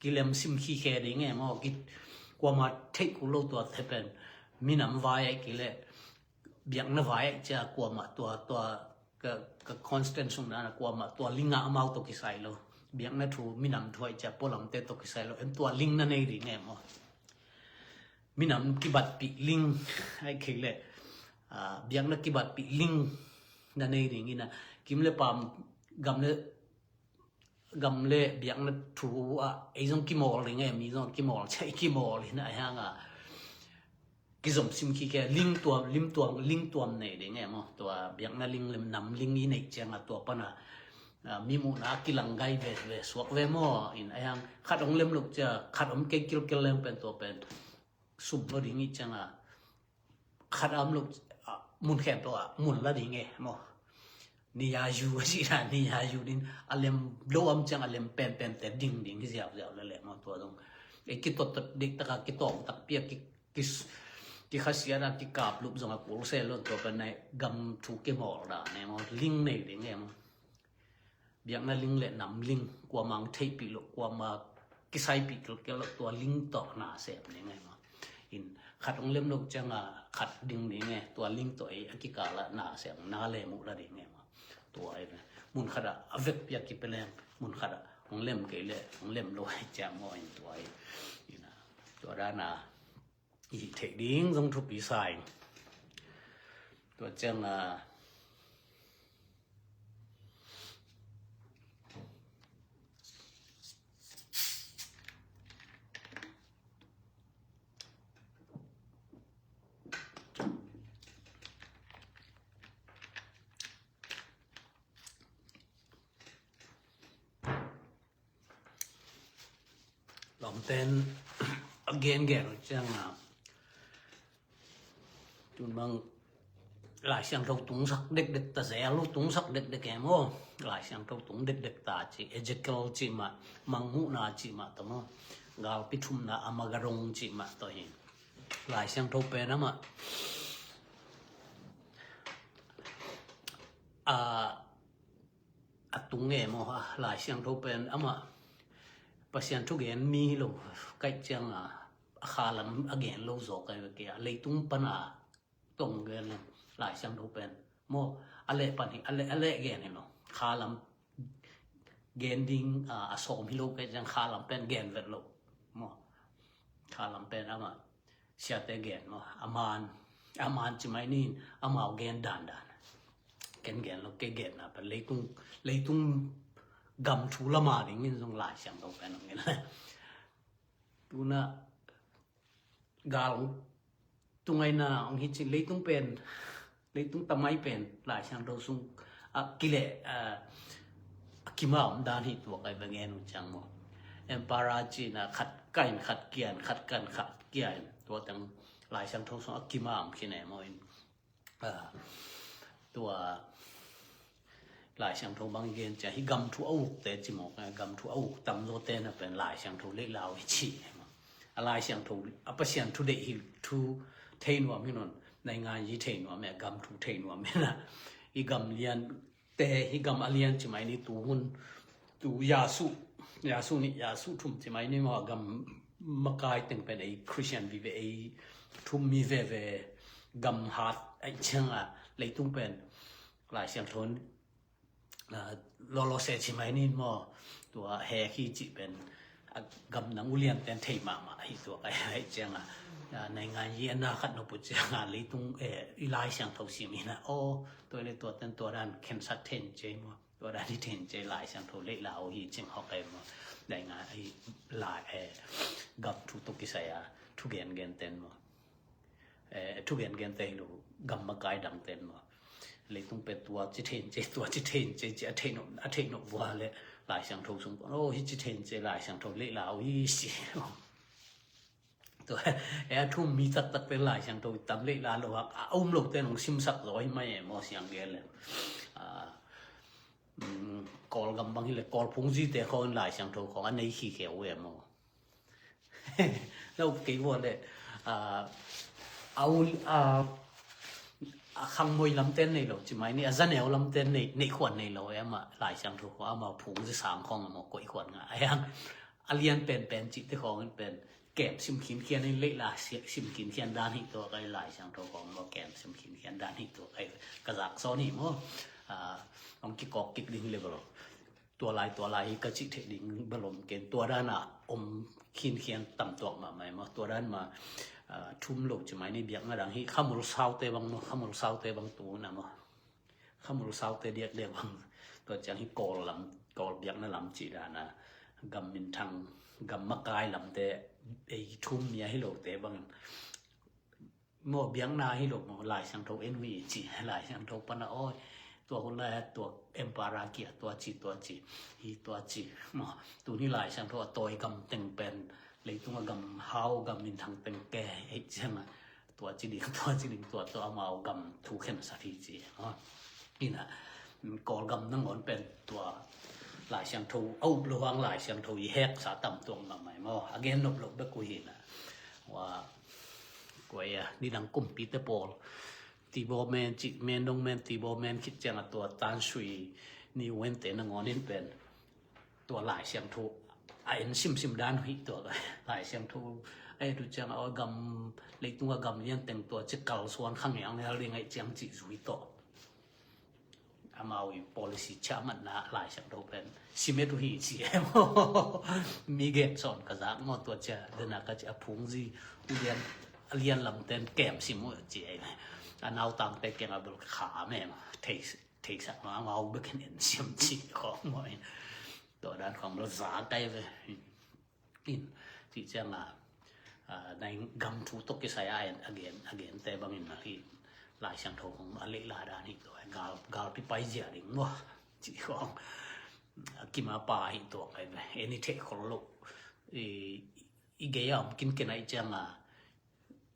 kilem sim khi khe ding e maw, ki kuama theih kul lo tua te pen. Minam vai aih kei le, biakna vai aih cia kuama tua, tua ka, ka constant sung dan a kuama tua ling a amau tawh kisai lo. Biakna thu, minam thu aih cia pualamte tawh kisai lo. Em tua ling na nei ding e maw? Minam kibatpih ling aih kei le, a, biakna kibatpih ling na nei ding ina. Kim le pam, gam le gam le biakna thu ah ei zong kimawl ding e, mi zong kimawl cia i kimawl hi na hang a. Kizom sim khi khe, ling tuam, lim tuam, ling tuam nei ding e maw. Tua biakna ling le nam ling i neih ciang a tua pan a, a, mi muhna a kilang gai ve, ve suak ve maw. In a hang khat hong lem loh cia, khat om kei kilkel leng pen tua pen sum lo ding i ciang a, khat a om lo, a, mun khempeuh ah mun la ding e maw. Ni ya yu a ci dan, ni ya yu din a lem lo om ciang a lem penpen te ding ding hi ziauziau le le maw tua zong. E kitottot dik taka kitawng takpi a ki, ki, kikhasiat a kikaplup zong a kul se lo tua pen nai gam thu kimawl dan e maw, ling nei ding e maw. Biakna ling le nam ling, kuamah hong theihpih loh, kuamah kisaipih kilkel loh, tua ling tawh na sem ding e maw. In khat hong lem loh ciang a khat ding ding e, tua ling tawh ei a kikal ah na sem, na le muh la ding e maw. Tua e maw. Mun khat ah a vekpi a kipe leng, mun khat ah hong lem kei le, hong lem lo e ciang maw in tua e. Ina, tua dan a i theih ding zong thupi sa ing. Tua ciang a, lawmten a gengen uh ciang a, tun bang Lai Siangtho tungsak dekdek ta zel uh, tungsak dekdek e maw. Lai Siangtho tung dekdek ta ci, Ezekiel ci mah, Mangmuhna ci mah ta maw. Galpi thumna Armagedon ci mah tawh hi. Lai Siangtho pen amah a, a tung e maw, a Lai Siangtho pen amah Pasian thugen mi hi lo, kaih ciang a, a khalam a gen lo zaw kai ve kei a, leitung pan a tong gen lo, Lai Siangtho pen maw, a leh pan hi, a leh, a leh gen hi lo, khalam gen ding a, a sawm hi lo kaih ciang khalam pen gen vet lo maw. Kha lam pen amah siate gen maw, a man, a man ci mai ni, amau gen dandan. Ken gen lo, kei genna pen leitung, leitung gam thu lama dingin zong Lai Siangtho pen hong gen. Tuna gal hong tung aina hong hi cin leitung pen, leitung tamai pen Lai Siangtho sung a kileh, a, a kima om dan hi tua kai va gen uh ciang maw. Emperor cina khat kain khat kian, khat kan khat kian, tua teng Lai Siangtho sung a kima om khin e maw in. A, tua Lai Siangtho bang i gen cia hi gam thu a ukte ci mawk, gam thu a uk tamzawte na pen Lai Siangtho leihlau hi ci. A Lai Siangtho a Pasian thu deih hi, thu thei nuam hi non, naingan yi thei nuam e, gam thu thei nuam e na. I gam lian te hi gam a lian ci mai ni tu hun, tu Yasu, Yasu ni, Yasu thum ci mai ni maw, gam makai teng pen ei Christian vive, ei thum mi veve gam hat ai ciang a leitung pen Lai Siangtho, a, lolo se ci mai ni maw, tua he khi ci pen a gam nang ulian ten thei mahmah hi tua kai ai ciang a, a, naingan yi ana khat no pu ciang a leitung, e, i Lai Siangtho sim hi na, o, tua le tua ten tua dan khensat then ce maw. Tua dan hi then ce Lai Siangtho leihlau hi cing hawk ai maw. Lai nga hi lai, e, gam thu tawh kisai a thu gen gen ten maw. E, thu gen gen te hi lo, gam makai dang ten maw. Leitung pen tua ci then ce, tua ci then ce ci a theih nop, a theih nop vua le Lai Siangtho sung pawn, o, hi ci then ce Lai Siangtho leihlau hi si. Tua, e, a thum mi taktak pen Lai Siangtho tam leihla lo hak, a um lo ten hong simsak zaw hi mai e maw siang gel le. A, um, Kawlgam bang hi le Kawl phungzite khawng in Lai Siangtho khawng a nei khikhe uh e maw. Lo kei vua le, a, a ul, a, a khangmoi lamten nei lo ci mai ni, a zaneu lamten nei, nei khuan nei lo e, amah Lai Siangtho khawng amah phungzi sang khawng amah koih khuan nga. A hiang, a lian penpen cihte khawng in pen kem sim khinkhian in leihla si-, sim khinkhian dan hi tua kai Lai Siangtho khawng maw kem sim khinkhian dan hi tua kai ka zak sawn hi maw. A, hong kikawk kik ding le bel. Tua lai, tua lai hi ka cih theih ding bel om ken tua dan a om khinkhian tam tuak mahmah maw. Tua dan mah, a, thum lo ci mai ni biakna dang hi Khamul Saute bang maw, Khamul Saute bang tu na maw. Khamul Saute diakdiak bang. Tua ciang hi Kawl lam, Kawl biakna lam cih dan a. Gam minthang, gam makai lamte, ei thum mi a hi lote bang. Maw biakna hi lo maw, Lai Siangtho en uh hi ci, Lai Siangtho pan a awi. Tua hun lai a tua emperor kia, tua ci, tua ci, hi tua ci. Maw, tuni Lai Siangtho a tawi gam teng pen, leitung a gam hau, gam minthang teng ke, hei ciang a. Tua ci ding, tua ci ding, tua tua amau gam thu khensat hi ci. Maw. Ina, Kawlgam nangawn pen tua Lai Siangtho, a up lo hang Lai Siangtho i heksa tam tuang mahmah maw. A gen nop lo bek uh hi na. Wa, kua ia, nidang kumpite pawl. Tibaw men, cik men, dong men, tibaw men, khit ciang a tua Tan Sui Ni Wente nangawn in pen. Tua Lai Siangtho a en simsim dan uh hi tua Lai Siangtho a et uh ciang a gam leitung a gam lian teng tua ci kalsuan khang yang hel ding ai ciang ci zui tawh. Amau i policy chairman na Lai Siangtho pen sim et uh hi ci em. Mi gen sawn ka zak maw tua cia dena ka ci a phungzi ulian a lian lamten kem sim uh ci ai. A nautangte kiang a bel kha mem thei theisak ma amau bek in en siam ci khawng maw in. Tua dan khawng lo za kai ve. In, cih ciang a, a, nai gam thu tawh kisai a en, a gen, a gente bangin a hi Lai Siangtho khawng a leihla dan hi tua, gal, galpi pai zia ding maw. Cih khawng, a kim a pa hi tua kai ve. En i theih khol lo. I, i gei a om kinken a i ciang a,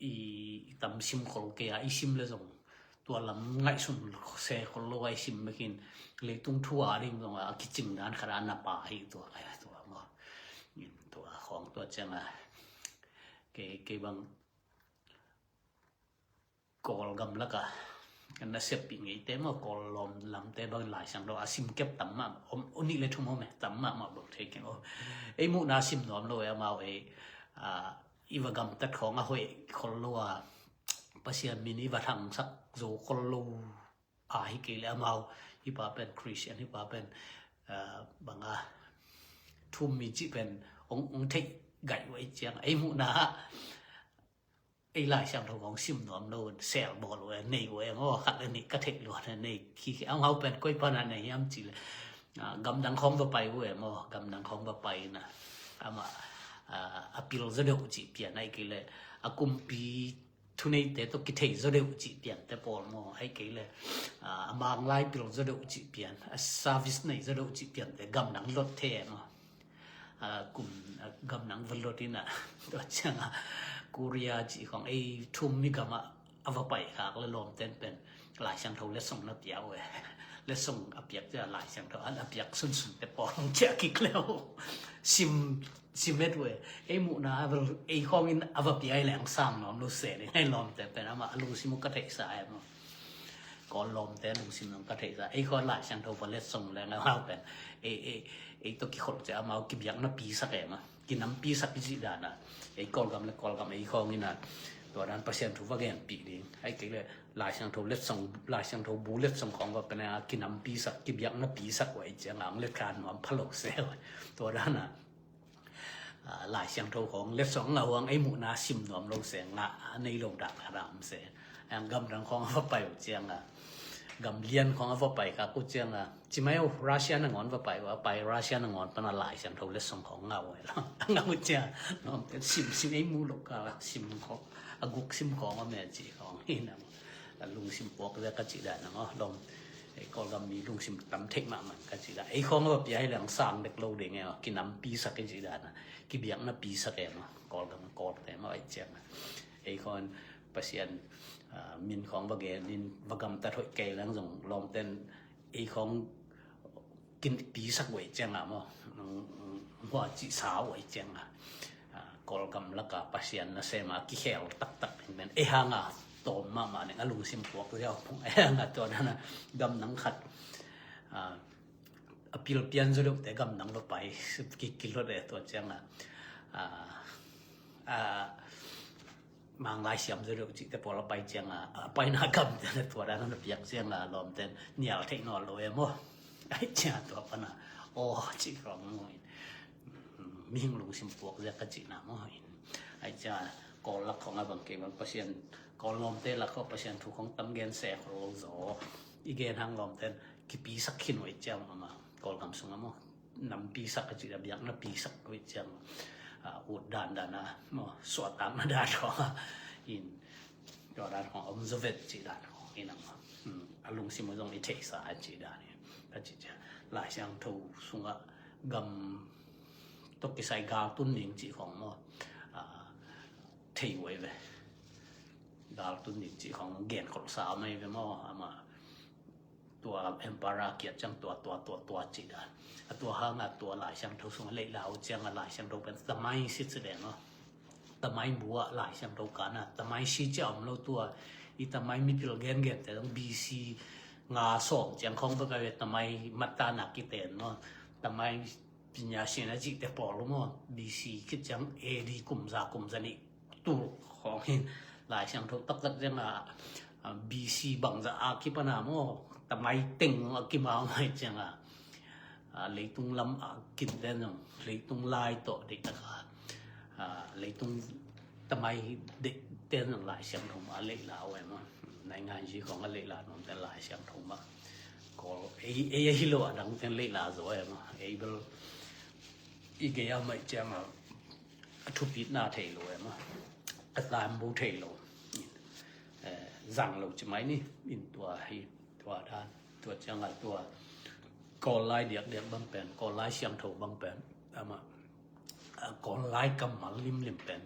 i tam sim khol kei a, i sim le zong tua lam ngaihsun se khol lo a i sim bekin leitung thu a ding zong a kicing dan khat a na pa hi tua kai tua maw. Tua khawng tua ciang a kei, kei bang Kawl gam lak a kan na seppih ngeite maw, Kawl lawm lamte bang Lai Siangtho a sim kep tam mah om, o nih le thum om e, tam mahmah bang thei keng o. Ei muhna sim nuam lo e amau ei, a, i va gamtat khawng a hoih khol lo a, Pasian min i va thangsak zo khol lo a hi kei le amau hi pa pen Christian hi pa pen, a, bang a thum mi cih pen ong, ong theih gaih uh ei ciang, ei muhna ah ei Lai Siangtho khawng sim nuam lo, sel bawl uh e, nei uh e maw, khat le nih ka theih lua na, nei khi khi, a ngau pen koi pana nei hiam ci le, ah, gamdang khawng va pai uh e maw, gamdang khawng va pai na, amah, ah, a pil zaw deuh cih pian, ahih kei le a kumpi thuneite tawh kithei zaw deuh cih piante pawl maw, ahih kei le, ah, a manglai pil zaw deuh cih pian, a service nei zaw deuh cih piante gamdang lot the maw. Ah, kum, ah, gamdang va lot in ah, tua ciang ah Korea cih khawng ei thum mi gam ah a va pai khak le lawmten pen Lai Siangtho letsong na pia uh e. Letsong a piak ciang Lai Siangtho an a piak sunsun te pawl hong ciah kik le uh. Sim, sim et uh e. Ei muhna a va, ei khawng in a va pia i leng sang nuam lo se ding, ei lawmte pen amah a lungsim uh ka theihsa e maw. Kawl lawmte lungsim zong ka theihsa. Ei khawng Lai Siangtho va letsong leng amau pen ei, ei, ei tawh kikholh ciang amau kibiakna pisak e maw, kinampisak i cih dan ah. Ei Kawlgam le Kawlgam ei khawng in ah tua dan Pasian thu va genpih ding, ahih kei le Lai Siangtho letsong, Lai Siangtho bu letsong khawng va pen a kinampisak, kibiakna pisak uh ei ciang a hong let kha nuam pha lo se uh. Tua dan ah, ah, Lai Siangtho khawng letsong ngah uh hang ei muhna sim nuam lo se, ngah a nei lo dak khat a om se. Ang gamdang khawng a va pai uh ciang ah, gam lian khawng a va pai khak uh ciang ah, ci mai uh Russia nangawn va pai uh, a pai Russia nangawn pan a Lai Siangtho letsong khawng ngah uh e lo. A ngah uh ciang, lawmte sim sim ei mu lo ka sim khawng, a guk sim khawng a me ci khawng hi nang. A lungsim puak zia ka cih dan nang aw, lawm. Ei Kawlgam mi lungsim tam theih mahmah ka cih dan. Ei khawng a va pia hi leng sang dek lo ding e aw, kinampisak i cih dan a, kibiakna pisak e maw. Kawlgam Kawlte maw ei ciang a. Ei khawng Pasian, ah, min khawng va gen in va gamtat hoih kei leng zong lawmten ei khawng kinpisak uh ei ciang a maw. Hua cih sa uh ei ciang a. Ah, Kawlgam lak a Pasian nasem a kikhel taktak ding pen ei hang a tawm mahmah ding a lungsim puak ziau pung ei hang a tua dan a gamdang khat, ah, a pil pian zaw deuhte gamdang va pai ki, kilot e tua ciang a, ah, ah, Manglai siam zaw deuh cihte pawl a pai ciang a, a paina gamte na tua dan a na piak ciang a lawmten nial theih nawn lo e maw. Ai ciang tua pan a aw cih khawng mu in, mihing lungsim puak zia ka cihna maw in. Ai ciang a Kawl lak khawng a bang kei bang Pasian, Kawl lawmte lak khawng Pasian thu khawng tam gen se khawng lo zaw. I gen hang lawmten kipisak khin uh ei ciang a maw. Kawlgam sung a maw. Nampisak a cih a biakna pisak uh ei ciang a, ah, ut dandan a maw, suahtakna dan khawng a in, tua dan khawng a om zaw vet cih dan khawng in a maw. Hmm, a lungsim uh zong i theihsa a cih dan in ka cih ciang Lai Siangtho sungah gam tawh kisai gal tun ding cih khawng maw, ah, thei uh ei ve. Gal tun ding cih khawng gen kholhsa mai ve maw, amah tua Emperor kiat ciang tua, tua, tua, tua cih dan. A tua hang a tua Lai Siangtho sung a leihla uh ciang a Lai Siangtho pen tamai si ci den aw. Tamai bu ah Lai Siangtho kan a tamai si ci a om lo tua. I tamai mipil gengen te dong B C nga sawm ciang khawng bek a ve tamai matana kiten maw. Tamai pinya sin a cihte pawl uh maw. B C khit ciang A D kum za, kum za nih tul khawng in Lai Siangtho taktak ciang a, a, B C bangzah a kipan a maw, tamai teng a kimau mai ciang a, a, leitung lam a kinten zong, leitung lai tawh deihtak a, a, leitung tamai deihten zong Lai Siangtho mah a leihla uh e maw. Nainganzi khawng a leihla nuamten Lai Siangtho mah. Kawl, ei, ei ahi lo a dangten leihla zaw e maw. Ei bel i gei a maih ciang a, a thupitna thei lo e maw. A tambu thei lo. Eh, zang lo ci mai ni. In tua hi, tua dan, tua ciang a tua Kawl lai diakdiak bang pen, Kawl lai siangtho bang pen, amah, ah, Kawl lai kammal limlim pen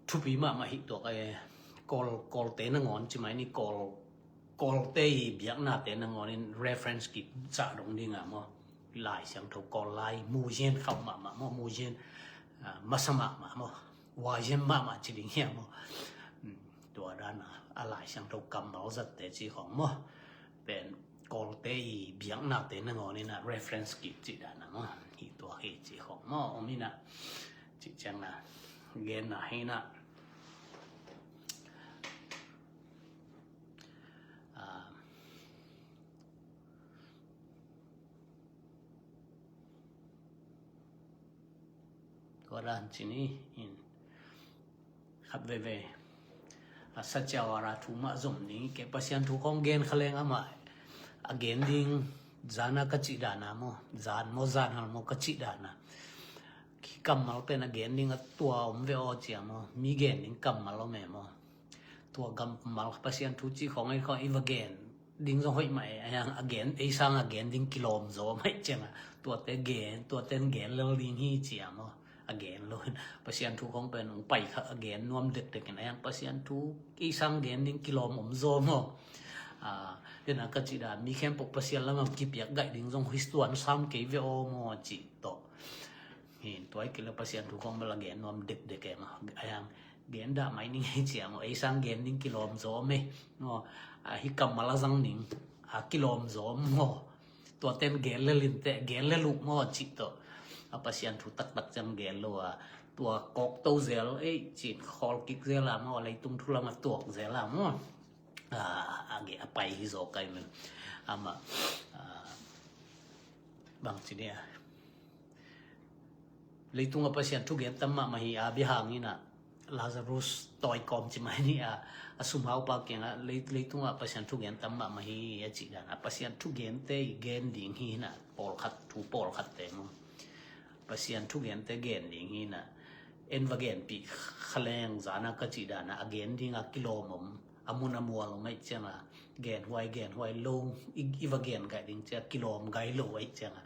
thupi mahmah hi tuak e. Kawl, Kawlte nangawn ci mai ni, Kawl, Kawlte i biaknate nangawn in reference kicah dong ding a maw. Lai Siangtho Kawl lai muzian khauh mahmah maw, muzian, ah, masa mahmah maw, wazian mahmah ci ding hiam maw. Hmm, tua dan a, a Lai Siangtho kammal zatte ci khawng maw. Pen Kawlte i biaknate nangawn in a reference kicih dan a maw. Hi tua hi ci khawng maw, om in a. Cih ciang a, genna hi na. Ah. Tua dan cini in khat veve a sa ciau a ra thu mah zom ding hi kei. Pasian thu khong gen kha leng amah a gen ding zana ka cih dana maw, zan maw, zan hal maw ka cih dana. Kammal pen a gen ding a tua om ve aw cia maw, mi gen ding kammal om e maw. Tua kammal Pasian thu cih khong ei khong i va gen ding zong hoih mah e, a hiang a gen, ei sang a gen ding kilawm zaw mah i cianga, tuate gen, tuaten gen lel ding hi cia maw. A gen lo in Pasian thu khong pen ung pai kha a gen nuam dekdek in a hiang Pasian thu ei sang gen ding kilawm om zaw maw. Dena ka cih dan mi khempeuh Pasian lamah kipiak gaih ding zong huistuan sam kei ve aw maw cih tawh. Hin tuai kila Pasian thu khong bel a gen nuam dekdek e maw. A hiang gen dah mai ning hei cia maw, ei sang gen ding kilawm zaw me maw. A hi kammal a zang ning a kilawm zaw maw. Tuaten gen lel in teh, gen lel uh maw cih tawh. A Pasian thu taktak ciang gen lo a, tua kawk to zel ei cin khawl kik zel a maw, leitung thu lamah tuak zel a maw. A ge a pai hi zaw kai men amah bang ci dia. Leitung a Pasian thugen tam mahmah hi a, bia hang ina Lazarus tawi kawm ci mai ni a, a sumhau pa kianga leitung a Pasian thugen tam mahmah hi a cih dan a, Pasian thugente i gen ding hi ina, pawlkhat thu pawlkhat te maw. Pasian thugente gen ding hi ina, en va genpih kha leng zana ka cih dan a, a gen ding a kilawm om, a mun a mual om aih cianga, gen huai gen huai lo i va gen gaih ding cia kilawm gai lo aih cianga,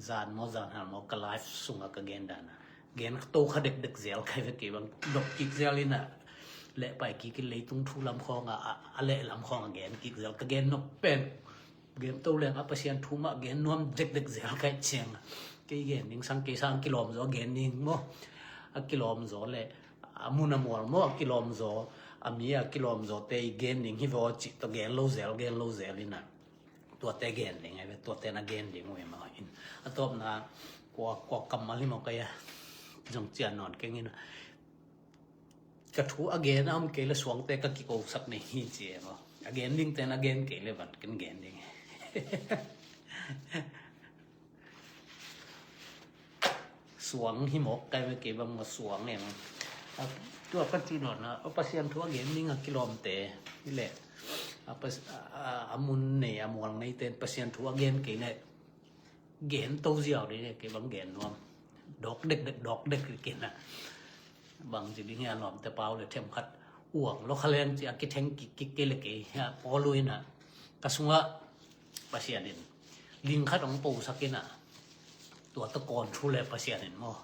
zan maw zan hal maw ka life sunga ka gen dana gen to kha dekdek zel kai ve kei bang, dok kik zel ina leh pai kik in leitung thu lam khawnga, a leh lam khawnga gen kik zel ka gen nok pen. Gen to leng a Pasian thu mah gen nuam dekdek zel kai cianga, kei gen ding sang kei sang kilawm zaw gen ding maw. A kilawm zaw le a mun a mual maw, a kilawm zaw, a mi a kilawm zaw te i gen ding hi vaw cih tawh gen lo zel, gen lo zel ina. Tuate gen ding ai ve, tuate na gen ding uh e maw in. A tawpna kua, kua kammal hi maw kai a zong cian nawn keng ina. Ka thu a gen a om kei le suangte ka kikosak nei hi ci e maw. A gen dingte na gen kei le van ken gen ding. Suang hi mawk kai ve kei bang maw suang em. Tua ka ci nawn a, a Pasian thu a gen ding a kilawmte hi leh a mun nei a mual neite Pasian thu a gen kei leh gen to ziau ding e, kei bang gen nuam. Dawk dekdek, dawk dekdek kei na. Bang ci ding hi a, lawmte pau le themkhat uang lo kha leng ci a kitheng kik kik kei le kei hi a, Paul uh ina ka sungah Pasian in ling khat hong posak ina, tua tawh control le Pasian in maw.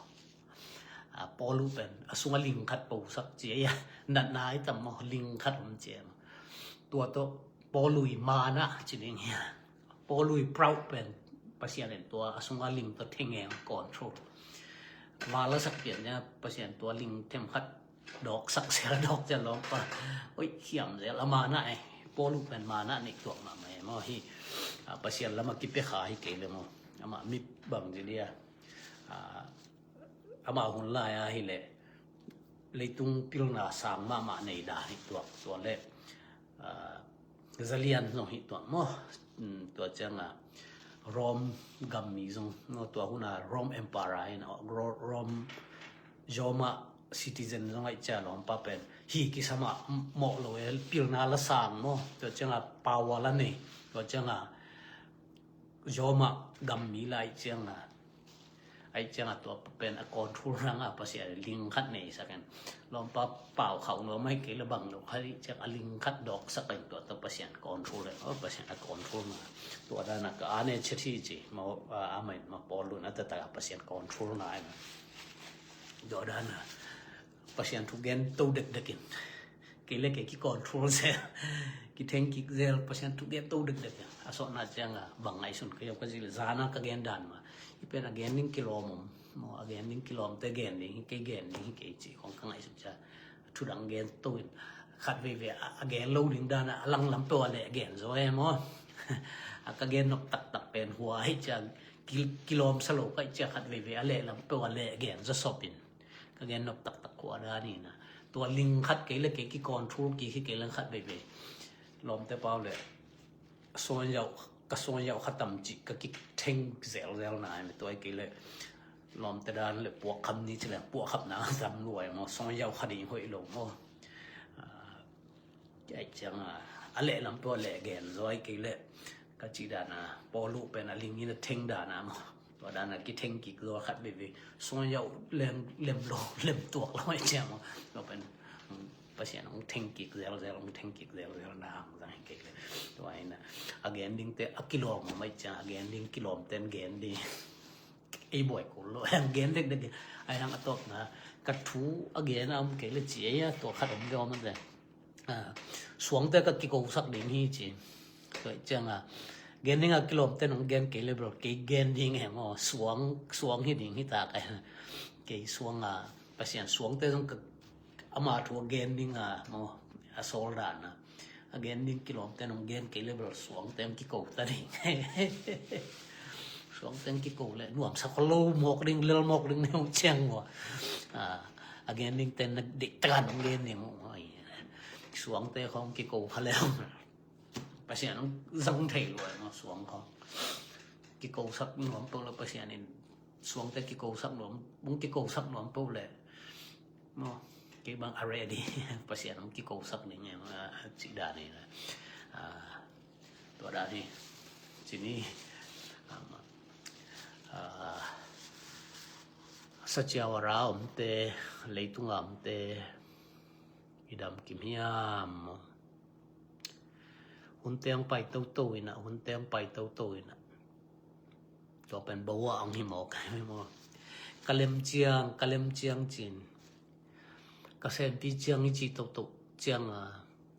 A Paul uh pen a sungah ling khat posak ci a, natna i tam maw, ling khat om ci a maw. Tua tawh Paul uh i mana ci ding hi a. Paul uh i proud pen Pasian in tua a sunga ling tawh thengeng control. Vala sak pian nia Pasian tua ling themkhat dawksak sia dawk cia lawmpa. Oi, khiam zel a mana e. Paul uh pen mana nei tuak mahmah e maw hi. A, Pasian lama kipia kha hi kei le maw. Ama mi bang ci dia. A, ama hun lai a hi le leitung pilna sang mahmah nei dan hi tuak tua le, a, zalian zong hi tuak maw. Tua cianga Rome gam mi zong maw, tua huna Rome Empire in Rome, Roma citizen zong aih cia lawmpa pen hi kisama mawh lo e, pilna la sang maw. Tua cianga power la nei, tua cianga Roma gam mi la aih cianga Aih cianga tua pen a control nanga Pasian ling khat nei sakin. Lawmpa pau khauh nuam aih kei le bang lo khat aih cianga ling khat dawk sakin tua tawh Pasian control le, oh, Pasian a control na. Tua dana ka ane chet hi ci, ma, a, amai ma Paul luna tata Pasian control na ai ma. Tua dana Pasian thu gen to dekdekin. Kei le kei ki control zel. Ki theng kik zel, Pasian thu gen to dekdek. A sawtna cianga bang ngaihsun ka hiau ka zil zana ka gen dan ma. I pen a gen ding kilawm om. Maw a gen ding kilawm te gen ding hi kei, gen ding hi kei ci khong ka ngaihsun cia. Thu dang gen to in. Khat veivei a gen lo ding dana a langlam peuh a leh gen zaw e maw. A ka gen nok taktak pen hua hi cia. Kilawm sa lo ka hi cia khat veivei a leh lam peuh a leh gen zaw sop in. Ka gen nop taktak khua dan hi na. Tua ling khat kei le kei ki control kik hi kei leng khat veivei. Lawmte pau le. Suan yau, ka suan yau kha tam cih ka ki theng zelzel na hi tua kei le. Lawmte dan le puakkham ni ci le puakkham na tam luai maw, song yau kha ding hoih lo maw. Ai ciang a, a leh lam peuh a leh gen zaw hi kei leh, ka cih dan a pawlu pen a ling in a theng dan a maw. Tua dan a kitheng kik zaw khat veve, song yau lem, lem lo, lem tuak lo ai ciang maw. Tua pen Pasian hong theng kik zelzel, hong theng kik zelzel na hang zang hi kei leh. Tua hi na, a gen dingte a kilawm a mai ciang, a gen ding kilawmte in gen ding. Ei buai kul lo, a gen dekdek hi. Ai hang a tawpna, ka thu a gen a om kei leh ci ei a, tua khat om kei om a te. Suangte ka kikosak ding hi ci. Tua ciang a, gen ding a kilawmte in hong gen kei leh bro, kei gen ding e maw, suang, suang hi ding hi ta kei. Kei suang a, Pasian suangte zong ka, ama thu a gen ding a maw, a sawl dan a. A gen ding kilawmte in hong gen kei leh bro, suangte hong kiko ta ding. Suangte hong kiko leh nuamsa kho lo mawk ding, lel mawk ding neu ciang maw. A gen dingte in na dik takan hong gen ding maw. Suangte khong kiko kha leh Pasian hong zang thei lua maw, suang khong. Kikosak nuam peuh leh Pasian in, suangte kikosak nuam, hong kikosak nuam peuh leh maw, kei bang a ready. Pasian hong kikosak ding e maw, a cih dan hi na. Tua dan hi. Ci ni. Saciau a ra omte, leitung a omte, i dam kim hiam maw. Hunte hong pai toto in a, hunte hong pai toto in a. Tua pen bawa ang hi mawk hi maw. Ka lem ciang, ka lem ciang cin, ka senpi ciang i ci toto ciang a,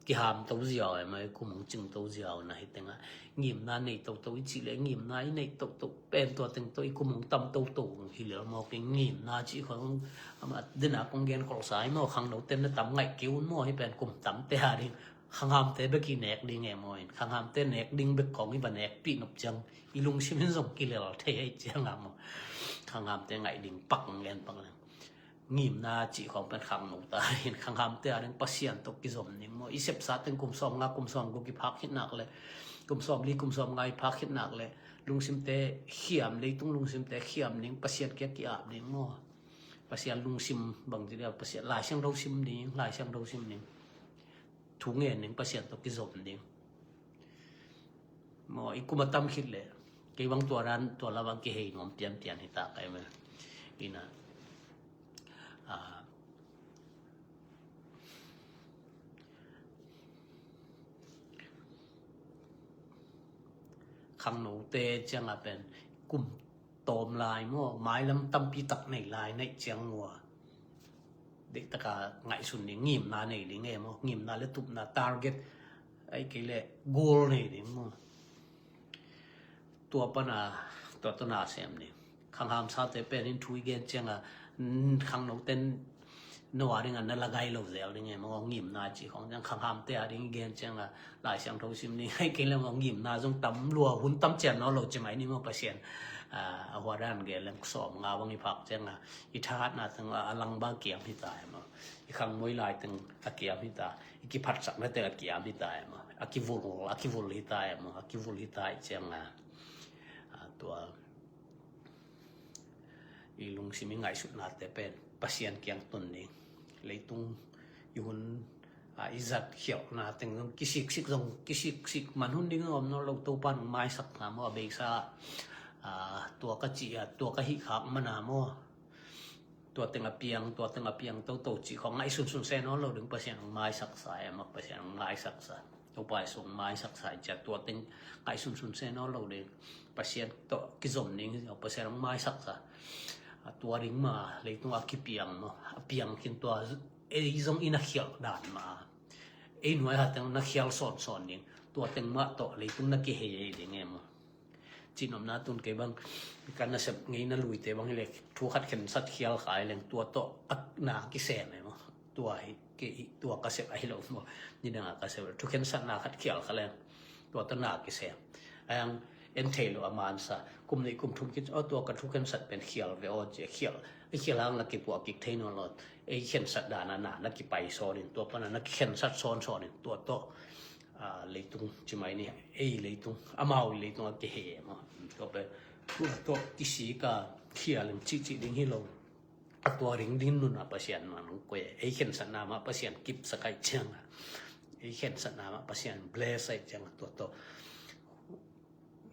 kiham to ziau e maw, i kum hong cing to ziau na hi teng a. Ngimna nei toto i cih leh ngimna i nei toto pen tua teng tawh i kum hong tam toto hi lel mawk hi. Ngimna cih khong ama dena kong gen kolsa hi maw, khangnote na tam ngaih kei un maw, hi pen kum tamte a ding. Khanghamte bek i nek ding e maw in, khanghamte nek ding bek khong i va nekpih nop ciang i lungsim in zong kilel thei hi ciang a maw. Khanghamte ngaih ding pak ngen pak leng. Ngimna cih khong pen khangno ta in, khanghamte a ding Pasian tawh kizom ding maw. I sepsa teng kum sawm nga, kum sawm guk i phak khit nak leh, kum sawm li, kum sawm nga i phak khit nak leh, lungsimte khiam, leitung lungsimte khiam ding, Pasian kiang ki-ap ding maw. Pasian lungsim bang ci dia, Pasian Lai Siangtho sim ding, Lai Siangtho sim ding. Thu ngen ding, Pasian tawh kizom ding. Maw, i kum a tam khit leh kei bang tua dan, tua la bang kihei nuam pianpian hi ta kei maw. Ina, a, khangnote ciang a pen kum tawm lai maw, mailam tampi tak nei lai, neih ciang maw, deih taka ngaihsun ding, ngimna nei ding e maw, ngimna le tupna, target, ai kei leh goal nei ding maw. Tua pan a, tua tawh na sem ding. Khanghamsate pen in thu i gen ciang a, khangnote in no a ding a na lagai lo zel ding e maw, ngimna cih khong ciang khanghamte a ding i gen ciang a, Lai Siangtho sim ding, ai kei leh maw, ngimna zong tam lua, hun tam cian nawn lo ci mai ni maw. Pasian a hua dan gen leng sawm nga bang i phak ciang a, i thahatna teng a lang bang kiam hi ta e maw. I khangmoi lai teng a kiam hi ta, i kiphatsak na teng a kiam hi ta e maw. A kivul, a kivul hi ta e maw, a kivul hi ta i ciang a, a tua i lungsim i ngaihsutnate pen Pasian kiang tun ding. Leitung i hun a, i zat khialhna teng zong kisiksik zong kisiksik man hun ding a om nawn lo, Topa in hong maisak ta maw, a beisa a, tua ka cih a, tua ka hih khak man a maw. Tua teng a piang, tua teng a piang toto cih khong ngaihsun sunsun se nawn lo ding, Pasian hong maisak sa e maw, Pasian hong maisak sa. Topa Jesu hong maisak sa i ciang tua teng ngaihsun sunsun se nawn lo ding. Pasian tawh kizom ding, Pasian hong maisak sa. A tua ding mah leitung a kipiang maw, a piang khin tua ei zong i na khialh dan mah, ei nuai a teng na khial sawnsawn ding. Tua teng mah tawh leitung na kihei ei ding e maw. Cihnopna tun kei bang, ka nasep ngeina luite bang hi leh thu khat khensat khial kha hi leng tua tawh a na kisem e maw. Tua hi, kei, tua ka sep ahi lo maw. Nidang a ka sep thu khensatna khat khial kha leng tua tawh na kisem. Ai hang en thei lo a mansa, kum nih kum thum khit, aw, tua ka thu khensat pen khial ve aw ci, khial, i khial hang la kipuah kik thei nawn lo. Ei khensat dan a na na kipai sawn in, tua pan a na kikhensat sawnsawn in, tua tawh a, leitung ci mai ni, ei leitung, amau i leitung a kihei e maw. Tua pen tua tawh kisik a, khial in cihcih ding hi lo. A tua ding dinmun ah Pasian man hong koih, ei khensatna mah Pasian kipsak ahih ciangin, ei khensatna mah Pasian bless ahih ciangin, tua tawh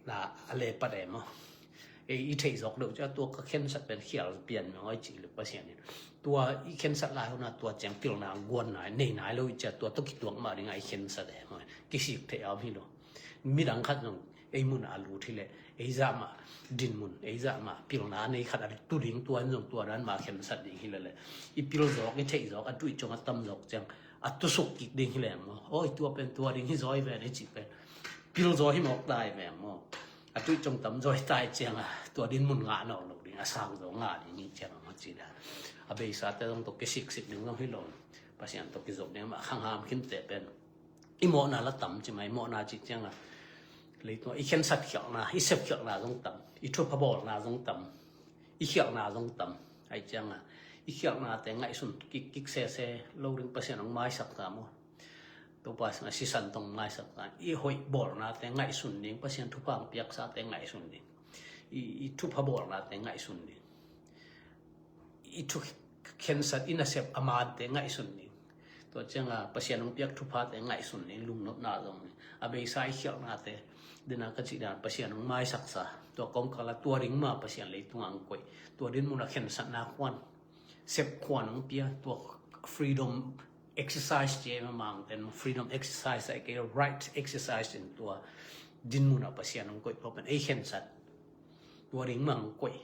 na a lepat e maw. Ei i theih zawk deuh ciang tua ka khensat pen khial pian meng aw i cih leh Pasian in tua i khensat lai hun ah tua ciang pilna guan nai nei nai lo i cih ciang tua tawh kituak mah ding a i khensat e maw. Kisik theih a om hi lo. Midang khat zong ei mun a lut hi leh ei zah mah dinmun, ei zah mah pilna nei khat a tu ding, tua in zong tua dan mah khensat ding hi leh leh i pil zawk, i theih zawk, a tuih ciang a tam zawk ciang a tusuk kik ding hi leng maw. Oi, tua pen tua ding hi zaw hi ven i cih pen pil zaw hi mawk ta hi ven maw. A tuih ciang tam zaw hi ta ahih ciangin tua dinmun ngah nawn lo ding, a sang zaw ngah ding hi ciangin maw ci dan. A beisa te zong tawh kisiksik ding zong hi lo. Pasian tawh kizop ding mah khang ham khin te pen i mawhna la tam ci mah, i mawhna cih ciangin leitung i khensat khialhna, i sep khialhna zong tam, i thupha bawlna zong tam, i khialhna zong tam. Ahih ciangin i khialhnate ngaihsun kik, kik sese lo ding, Pasian hong maisak ta maw. Topa sisan tawh hong maisak ta. I hoih bawlnate ngaihsun ding, Pasian thupha hong piaksate ngaihsun ding. I, i thupha bawlnate ngaihsun ding. I thu khensat, i nasep a mante ngaihsun ding. Tua ciangin Pasian hong piak thuphate ngaihsun ding, lungnopna zong ding. A beisa i khialhnate, dena ka cih dan Pasian hong maisaksa. Tua kawmkal ah tua ding mah Pasian leitungah hong koih. Tua dinmun ah khensatna khuan, sep khuan hong pia, tua freedom exercise ci e mah Mangten, freedom exercise ahih kei leh right exercise in tua dinmun ah Pasian hong koih, tua pen ei khensat. Tua ding mah hong koih.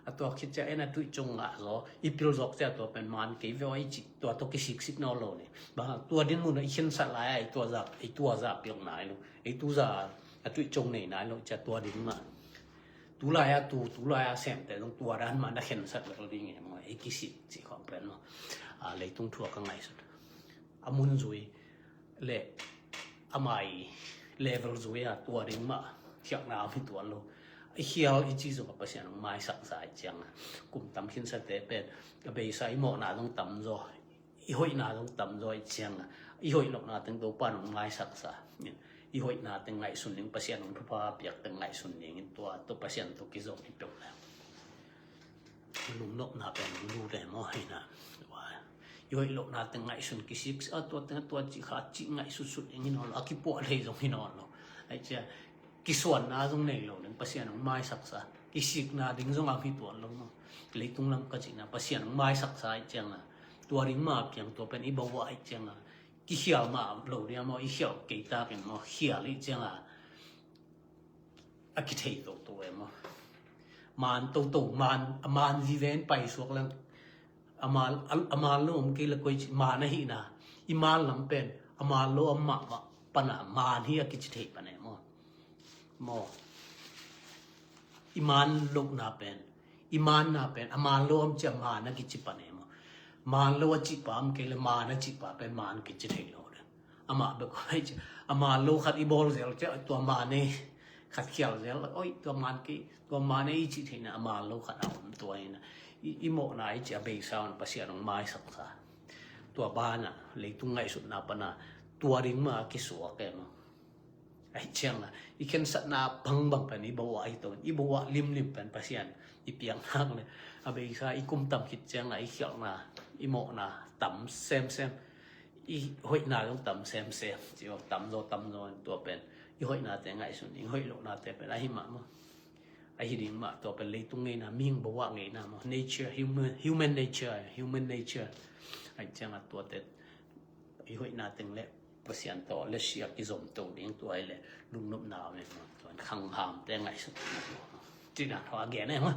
A tua khit ciang en a tuih ciang ngah zaw, i pil zawk ciang tua pen man kei ve aw i cih, tua tawh kisiksik nawn lo ni. Bang hang tua dinmun ah i khensat lai a, i tua zah, i tua zah piang nai lo, i tu zah a tuih ciang nei nai lo ciang tua ding mah. Tu lai a tu, tu lai a semte zong tua dan mah na khensat lo ding e maw, ei kisik cih khawng pen maw. A, leitung thu a ka ngaihsut a mun zui le amah i level zui a tua ding mah khialhna om hi tuan lo. I khial i cih zong a Pasian hong maisaksa ahih ciangin kum tam khinsate pen a beisa i mawhna zong tam zaw, i hoihna zong tam zaw ahih ciangin i hoih lohna teng Topa in hong maisaksa. I hoihna teng ngaihsun ding, Pasian hong thupha piak teng ngaihsun dingin tua tawh Pasian tawh kizom hi peuh leng lungnopna pen hong lut e maw, hi na. I hoih lohna teng ngaihsun kisik a, tua teng a tua cih kha cih ngaihsutsut ding hi nawn lo, a kipuah lei zong hi nawn lo. Ahih ciang kisuanna zong nei lo ding, Pasian hong maisaksa. Kisikna ding zong a hi tuan lo maw. Leitung lam ka cihna Pasian hong maisaksa ahih ciangin tua ding mah piang, tua pen i bawah ahih ciangin kikhial mah lo ding a maw, i khial kei takin maw, khial ahih ciangin a kithei toto e maw. Man toto, man, a man vive in paisuak leng a man, a, a man lo om kei le koi ci, man ahihna, i man lam pen a man lo om mahmah pan a man hi a kici thei pan e maw. Maw. I man lohna pen, i manna pen a man lo om ci a man a kici pan e maw. Man lo a cih pa om kei le man a cih pa pen man kici thei lo ding. Amah bek koi ci, a man lo khat i bawl zel ciah tua man e khat khial zel, oi, tua man kei, tua man e i cih theihna a man lo khat a om tua hi na. I, i mawhna i cih a beisa un Pasian hong maisaksa. Tua banah leitung ngaihsutna pana tua ding mah a kisuak e maw. Ahih ciangin i khensatna bangbang pen i bawah ahi to, i bawah limlim pen Pasian i piak nak le a beisa i kum tam khit ciangin i khialhna, i mawhna tam semsem, i hoihna zong tam semsem. Ci bang tam zaw, tam zaw in tua pen i hoihnate ngaihsun, i hoih lohnate pen ahi mah maw. Ahi ding mah, tua pen leitung ngeina, mihing bawah ngeina maw. Nature, human, human nature, human nature. Ahih ciangin tuate i hoihna teng le Pasian tawh le siak i zom to ding, tua hi le lungnopna om e maw. Tua in khanghamte ngaihsutna tua. Cih dan thaw a gen e maw.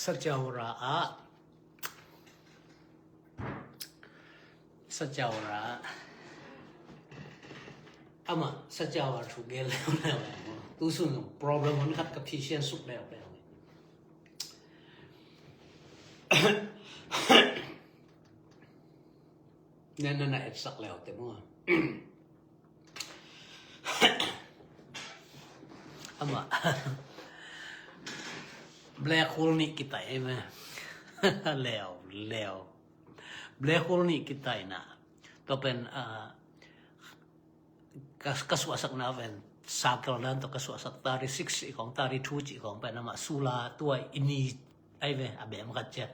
Sacaura ah, sacaura ah, amah sacaura thu gen leuleu e. Tusun problem hun khat ka phisian suk leuleu e. Nen na na etsak leu te maw. Amah Black hole nih kitaih ei ve. Leo leo. Black hole nih kitaih na. Tua pen ah, ka, ka suahsakna pen circle dan tawh ka suahsak thirty six i kong thirty two ci kong pen amah sula tua i ni ei ve a bem khat cia.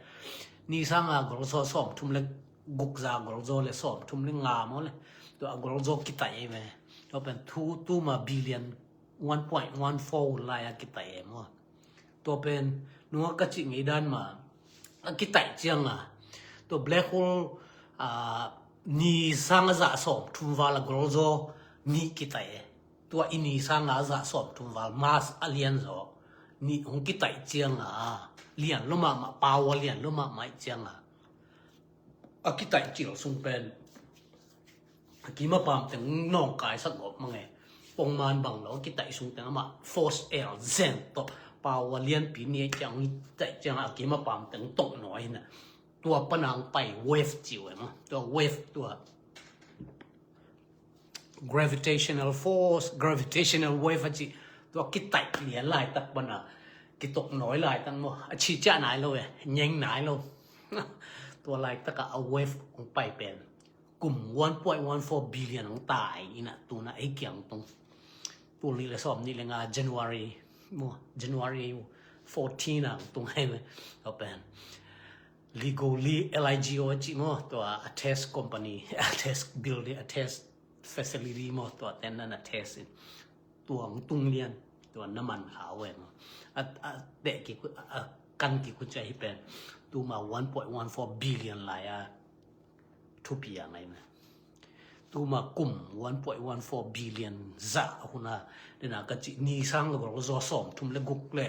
Ni sanga golzaw sawm thum le guk za golzaw le sawm thum le nga maw le. Tua a golzaw kitaih ei ve. Tua pen tu, tu ma billion one point one four lai a kitaih ei maw. Tua pen nunga ka cih ngei dan ma a kitaih cianga tua black hole ah, ni sanga zah sawm thum val a golzaw nih kitaih e. Tua i ni sanga zah sawm thum val mass a lian zaw nih hong kitaih cianga lian lo mahmah, power lian lo mahmah ih cianga a kitaih cil sung pen a kima pam teng nawngkaisak gawp mange. Pongman bang lo a kitaih sung teng amah force el zen tawh power lianpi ni ei ciang kitaih cianga a kima pam teng tawh nawi hina. Tua panang pai wave ciu e maw. Tua wave tua gravitational force, gravitational wave a cih tua kitaih lian laitak pana kitok nawi laitak maw. A ci ciah nai lo e, ngeng nai lo. Tua laitaka a wave hong pai pen kum one point one four billion hong tai ina tuna ei kiang tung. Tul nih le sawm nih le nga January maw, January fourteen a hong tung ei ve. Tua pen Ligo Li L I G O a cih maw, tua a test company, a test building, a test facility maw, tua ten nan a test in. Tua hong tung lian, tua na man kha uh e maw. A, a teh kik uh, a kan kik uh cia hi pen tuma one point one four billion lai a thupi a ngai maw. Tuma kum one point one four billion zah a huna dena ka cih ni sang le golzaw sawm thum le guk le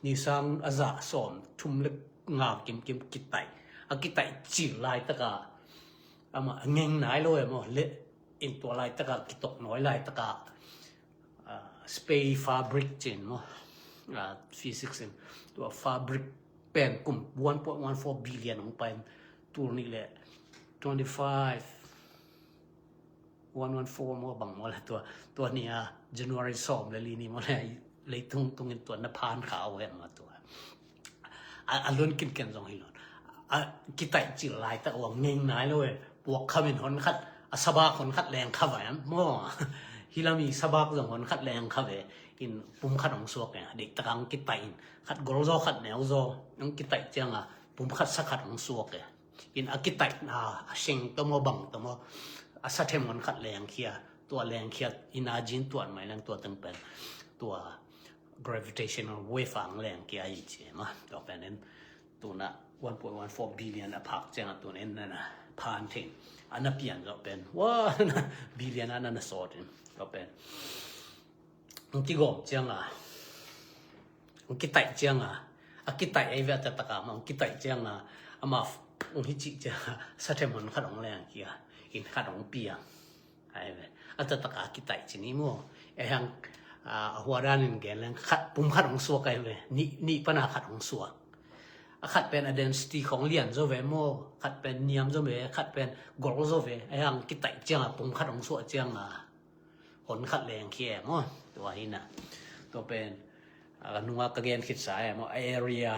ni sang a zah sawm thum le nga kimkim kitaih. A kitaih cil laitaka amah a ngeng nai lo e maw, le in tua laitaka kitok nawi laitaka ah, space fabric cin maw, ah, physics in tua fabric pen kum one point one four billion hong pai in tul nih le twenty five one one four maw bang maw le tua, tua ni a January sawm le li ni maw le leitung tungin tua na phan kha uh e maw tua. A, a lun kinken zong hi lo. A kitaih cil laitak uh a ngeng nai lo e. Puak khamin hon khat, a sabak hon khat leng kha vai am maw. Hi lam i sabak zong hon khat leng kha ve. In pum khat hong suak e. Dik tak ang kitaih in khat gol zaw khat neu zaw ang kitaih cianga pum khat sa khat hong suak e. In a kitaih na a seng tawh maw bang tawh maw a sa them hon khat leng khia. Tua leng khia in a jin tuan mai leng tua teng pen tua gravitational wave ang leng kia i ci ma. Tua pen in tuna one point one four billion a phak cianga tuna in nana phan thein a na pian zawh pen wa billion a nana sawt in tua pen ang kigawm cianga ang kitaih cianga a kitaih ei ve a tataka ma ang kitaih cianga ama ang hi cih cianga sa them hon khat ang leng kia in khat ang piang. Ai ve. A tataka kitaih cini maw. Ei hang a huadanin gen leng khat pum khat hong suak ai ve. Nih pana khat hong suak. A khat pen a density khong lian zaw ve maw. Khat pen niam zaw ve. Khat pen gol zaw ve. Ei hang kitaih cianga pum khat hong suak cianga hon khat leng khia maw. Tua hina. Tua pen a nunga ka gen khitsa e maw a area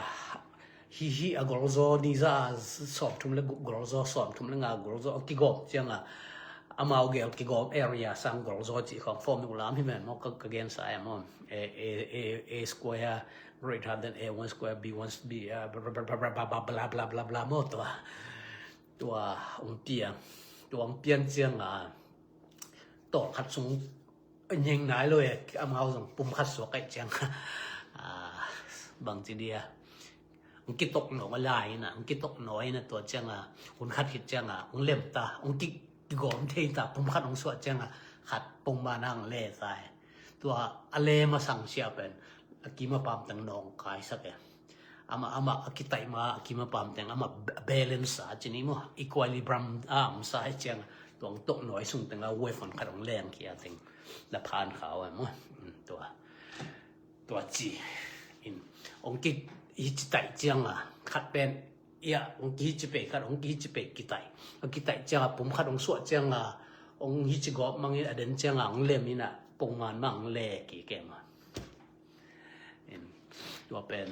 hi hi a golzaw ni za a sawm thum le guk golzaw sawm thum le nga golzaw a kigawm cianga amau gel kigawm area sang golzaw cih khawng formula hi men maw ka gen sa e maw a square greater than a one square b one b bla bla bla bla maw tua tua ung pian tua ung pian cianga tawh khat sung ngeng nai lo e amau zong pum khat suak kaih ciang bang ci dia ang kitok naw a lai ina ang kitok naw ina tua cianga hun khat khit cianga ang lem ta ang kigawm thei ta pum khat ang suak cianga khat pum ma nang le sai tua a le masang sia pen a kima pam tang nawng kai sak e ama ama a kitaih ma a kima pam teng ama balance a cini maw equilibrium a amsa he cianga tuang tok nawi sung tenga wave on khat ong leng kia teng na phan kha ua maw tua tua ci in ong ki hi ci taih cianga khat pen ia ong ki hi ci pei khat ong ki hi ci pei kitaih a kitaih cianga pum khat ong suah cianga ong hi ci gawp mangin a den cianga ong lem ina pongman mang le ki kema tua pen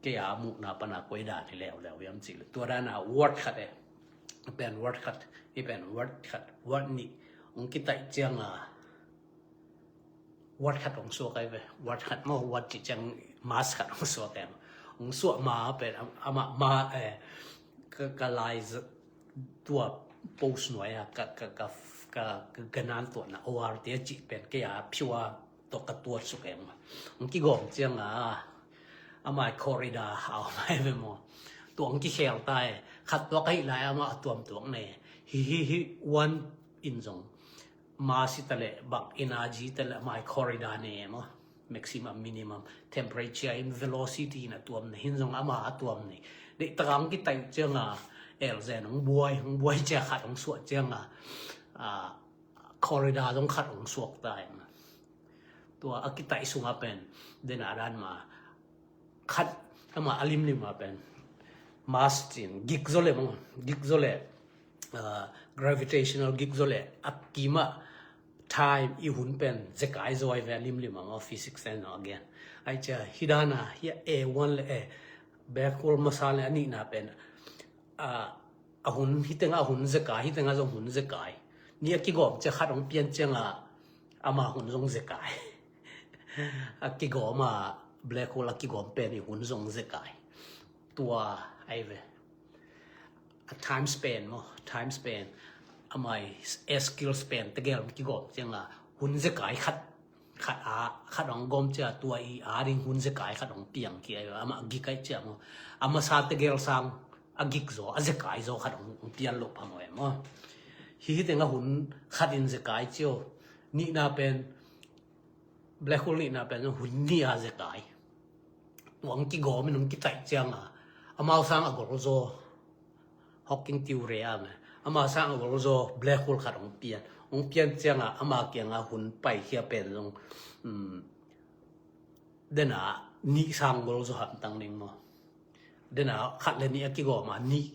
kei a muhna pana koi dan hi leuleu hiam cih leh, tua dana word khat e, pen word khat, i pen word khat, word nih hong kitaih cianga word khat hong suak ai ve. Word khat maw, word cih ciang mask khat hong suak ai. Hong suak ma pen amah ma, eh, ka, ka lai tua post nuai a ka, ka, ka, ka, ka ganan tuahna O R T a cih pen kei a pure tawh ka tuat suk em. Hong kigawm cianga amah i corridor a om ai ve maw. Tua hong kikhel ta e. Khat tuak ahih lai amah a tuam tuak ne. Hi hi hi, one in zong mass hi ta leh, bang energy ta leh, amah i corridor ne maw. Maximum, minimum, temperature in, velocity in a tuam ne. Hin zong amah a tuam ne. Deih taka hong kitaih cianga elzen hong buai, hong buai cia khat hong suak cianga, ah, corridor zong khat hong suak ta e. Tua a kitaih sunga pen dena dan ma khat ama a limlim a pen mass cin gik zo le maw, gik zo le, ah, gravitational gik zo le a kima time i hun pen zekai zo ai ve a limlim a maw, physics and again. Ai cia hi dana hi a one le a black hole masa le a nihna pen, ah, a hun hi tenga a hun zekai, hi tenga zong hun zekai. Ni a kigawm cia khat hong pian cianga ama hun zong zekai. A kigawm a black hole a kigawm pen i hun zong zekai. Tua ai ve. A time span maw, time span. Amah i Eskil span tegel kigawm cianga hun zekai khat, khat a, khat hong gawm cia tua i a ding hun zekai khat hong piang ki ai ve. Amah gik ai cia maw. A masa tegel sang a gik zaw, a zekai zaw khat hong, hong pian lo pha maw em maw. Hi hi tenga hun khat in zekai cio. Nihna pen, black hole nihna pen hun nih a zekai. Tua hong kigawm in hong kitaih cianga amau sang a gol zaw. Hawking theory a me. Amau sang a gol zaw black hole khat hong pian. Hong pian cianga ama kianga hun paikhia pen zong, um, dena nih sang gol zaw hamtang ding maw. Dena khat le nih a kigawm a nih,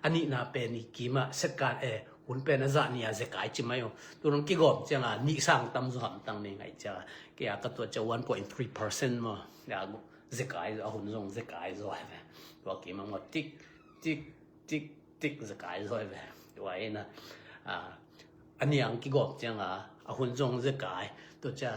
a nihna pen i kima setkan e, hun pen a zah nih a zekai ci mai o. Tunong kigawm cianga nih sang tam zaw hamtang ding ai cianga. Kei a ka tuat cia one point three percent maw. Ya, zekai zaw, a hun zong zekai zaw ai ve. Tua kima maw tik, tik, tik, tik zekai zaw ai ve. Tua ina, ah, a niang kigawm cianga a hun zong zekai. Tua cia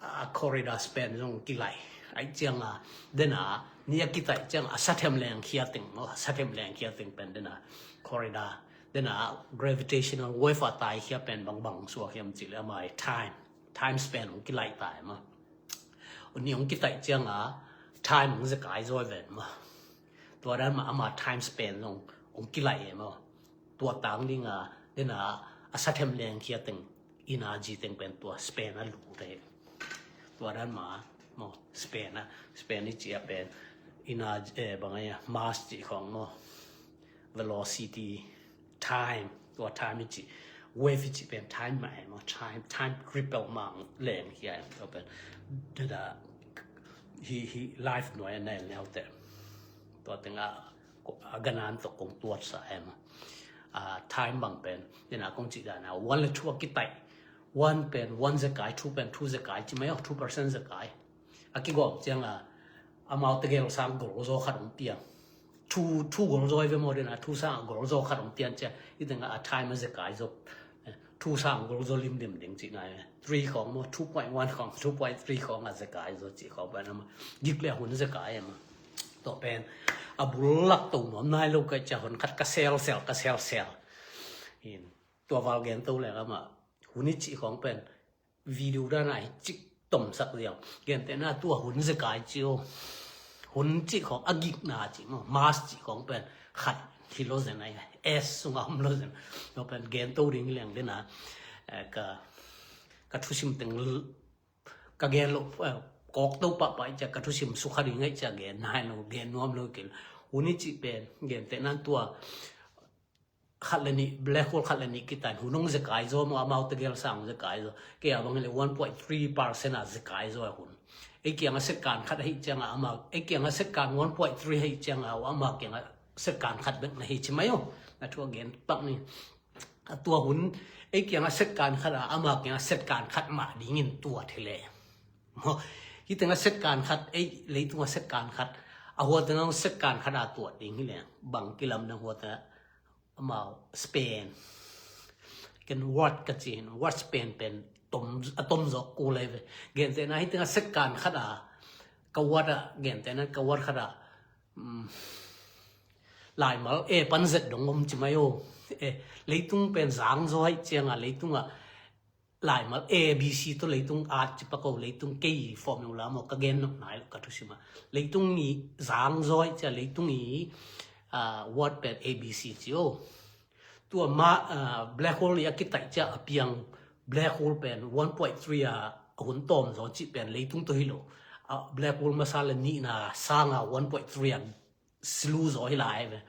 a corridor span zong kilaih. Ai cianga dena ni a kitaih cianga a sathem leng khia teng maw, sathem leng khia teng pen dena corridor. Dena gravitational wave a tai khia pen bangbang suak hiam cih le amah i time, time span hong kilaih tai maw. Ni hong kitaih cianga time hong zekai zaw ai ven maw. Tua dan ma ama time span zong hong kilaih e maw. Tua tang dinga dena a sathem leng khia teng energy teng pen tua span a lu te. Tua dan ma maw span a, span i ci a pen energy, eh, bang ai a mass ci khong maw. Velocity, time, tua time i ci, wave i ci pen time ma em, time, time ripple mang leng hi a em, tua pen deda hi, hi life nuai a nai neu te. Tua tenga a ganan tok kong tuat sa em. Ah, time bang pen dena kong ci dana one le two a kitai. One pen one zekai, two pen two zekai ci mai o, two percent zekai. A kigawm cianga amau tegel sang gol zaw khat hong piang. Two, two gol zaw ai ve maw dena, two sang a gol zaw khat hong pian cia. I tenga a time a zekai zaw. Eh, two sang gol zaw limlim ding ci nai. Three khong maw, two point one khong, two point three khong a zekai zaw ci khong pen ama. Gik le hun zekai ama. Tua pen a bulak to nuam nai lo ka cia hun khat ka sel sel, ka sel sel. In tua val gen to le ama. Hun i ci khong pen video dana hi cik tomsak ziau. Gentehna tua hun zekai ci o. Hun ci khong a gikna ci maw. Mass ci khong pen khat hi lo zen ai. S sunga om lo zen. Tua pen gen to ding leng dena, eh, ka, ka thusim teng l-, ka gen lo, eh, kawk to pahpah i cia ka thusim sukha ding ai cia gen nai lo, gen nuam lo kil. Hun i ci pen gentehna tua khat le nih, black hole khat le nih kitan hun hong zekai zaw maw, amau tegel sang hong zekai zaw. Kei a bang le one point three percent a zekai zaw a hun. Ei kianga second khat ahi cianga amau, ei kianga second one point three ahi cianga amau kianga second khat bek na hi ci mai o. Na thu a gen pak ni. A tua hun, ei kianga second khat a, amau kianga second khat mah dingin tua thei le. Maw, hi tenga second khat, ei leitunga second khat A hua teng ang second khat a tuat ding hi leng bang kilamdang hua teng amau span. Ken watt ka ci hin, watt span pen tom, a tom zawk kul lai ve. Gentehna hi teng a second khat a ka watt a, gentehna ka watt khat a, um, laimal A pan Z dong om ci mai o. Eh, leitung pen zang zaw hi ciang a leitung a laimal A B C tawh leitung at ci pak o, leitung kei formula maw ka gen nop nai lo ka thusim a. Leitung i zang zaw hi cia leitung i, ah, watt pen A B C ci o. Tua ma, ah, black hole i a kitaih cia a piang black hole pen one point three a, a hun tawm zaw ci pen leitung tawh hi lo. Ah, black hole masa le nihna sang a one point three a silu zaw hi lai ve.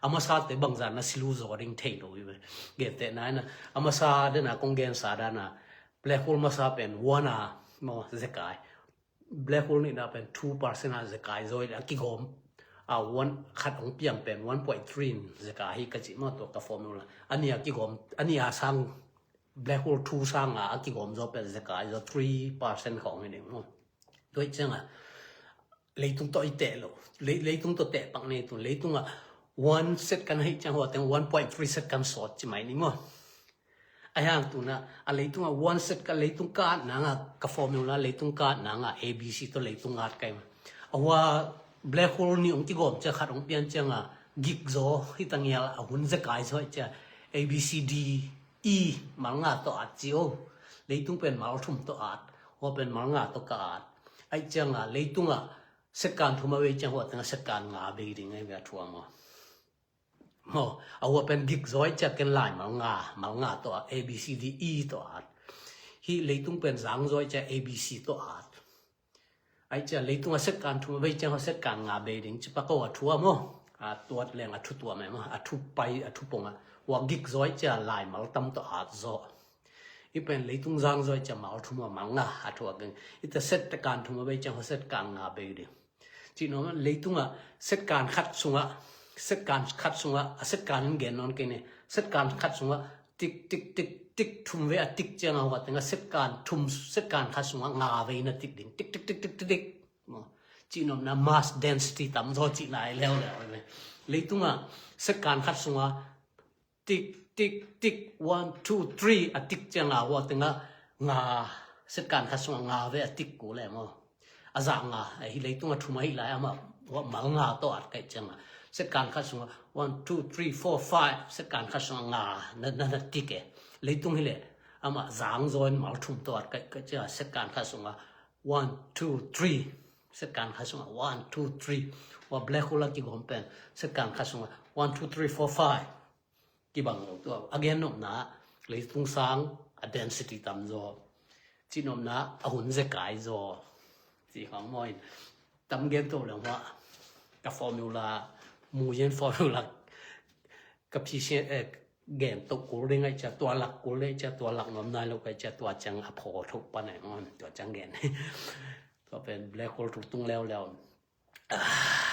A masate bangzan na silu zaw ding thei lo hi ve. Gentehna in a, a masa dena kong gensa dana black hole masa pen one a maw zekai. Black hole nihna pen two percent a zekai zaw hi a kigawm. A one khat hong piang pen one point three in zekai hi ka ci maw tua ka formula. A nih a kigawm, a nih a sang black hole two sang a, a kigawm zaw pen zekai zaw three percent khawng hi ding maw. Tua hi ciang a leitung tawh i teh lo. Lei-, leitung tawh teh pak nei tu. Leitung a one second hi ciang hua teng one point three second sawt ci mai ni maw. A hiang tuna a leitung a one second leitung ka at nang a ka formula leitung ka at nang a A B C tawh leitung at kai ma. A hua black hole nih ong kigawm cia khat ong pian ciang a gik zaw hi tangial a hun zekai zaw hi cia A B C D E mal nga tawh at ci o. Leitung pen mal thum tawh at. Hua pen mal nga tawh ka at. Ai ciang a leitung a second thum a vei ciang hua teng a second nga bei ding ai vei a thuam a. Maw, a hua pen gik zaw hi cia ken laimal nga, mal nga tawh at, A B C D E tawh at. Hi leitung pen zang zaw hi cia A B C tawh at. Ai cia leitung a second thum a vei ciang hua second nga bei ding ci pak o a thuam o. A tuat leng a thu tuam e maw, a thu pai, a thu pong a. Hua gik zaw hi cia laimal tam tawh at zaw. I pen leitung zang zaw hi cia mal thum a mal nga a thuak ding. I ta second thum a vei ciang hua second nga bei ding. Cih nuam a leitung a second khat sung a, second khat sung a, a second in gen nawn kei ne. Second khat sung a tik, tik, tik, tik thum vei a tik ciang a hua teng a second thum, second khat sung a nga vei na tik ding. Tik, tik, tik, tik, tik, tik. Maw. Cih nuam na mass density tam zaw cih nai leuleu. Leitung a second khat sung a tik, tik, tik, one, two, three a tik ciang a hua teng a nga, second khat sung a nga vei a tik kul e maw. A zah nga, a hi leitung a thum a hi lai amah hua mal nga tawh at kai ciang a. Second khat sung a one, two, three, four, five, second khat sung a nga na, na, na tik e. Leitung hi le amah zang zaw in mal thum tawh at kai, kai ciang a second khat sung a one, two, three. Second khat sung a one, two, three. Hua black hole a kigawm pen second khat sung a one, two, three, four, five. Kibang lo tua. A gen nopna leitung sang a density tam zaw. Cih nopna a hun zekai zaw. Cih khang maw in. Tam gen to leng hua. Ka formula, muyen formula. Ka P C, eh, gen to kul ding ai cia tua lak kul ding ai cia tua lak nuam nai lo kai cia tua ciang a pho tho pan ai maw. Tua ciang gen. Tua pen black hole thu tung leuleu. Ah.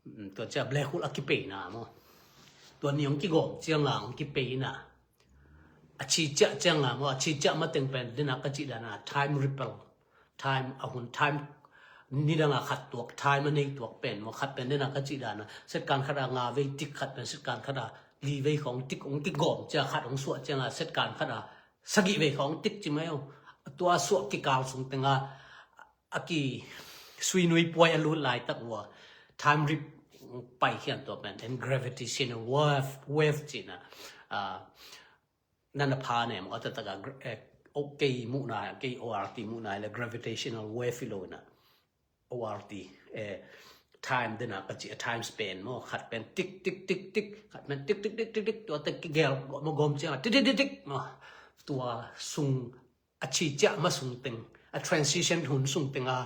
Mm, tua cia black hole a kipeina maw. Tua ni hong kigawm ciang a hong kipeina. A ci ciah ciang a maw, a ci ciah mateng pen dena ka cih dana time ripple. Time a hun time nidang a khat tuak, time a nei tuak pen maw, khat pen dena ka cih dana. Second khat a nga vei tik khat pen second khat a li vei khawng tik hong kigawm cia khat hong suah ciang a second khat a sagih vei khawng tik ci mai o. Tua suah kikal sung teng a a ki suinui puai a lut laitak ua time rip pai khian tua pen en gravitational wave, wave cihna, ah, nana pha ne maw, a taktak a gra-, eh, o kei muhna, kei O R T muhna le gravitational wave hi lo na. O R T, eh, time dena ka ci a time span maw, khat pen tik, tik, tik, tik, khat pen tik, tik, tik, tik, tik, tua tek kigel maw gawm ciang a tik, tik, tik, tik maw, tua sung a ci ciah ma sung teng, a transition hun sung teng a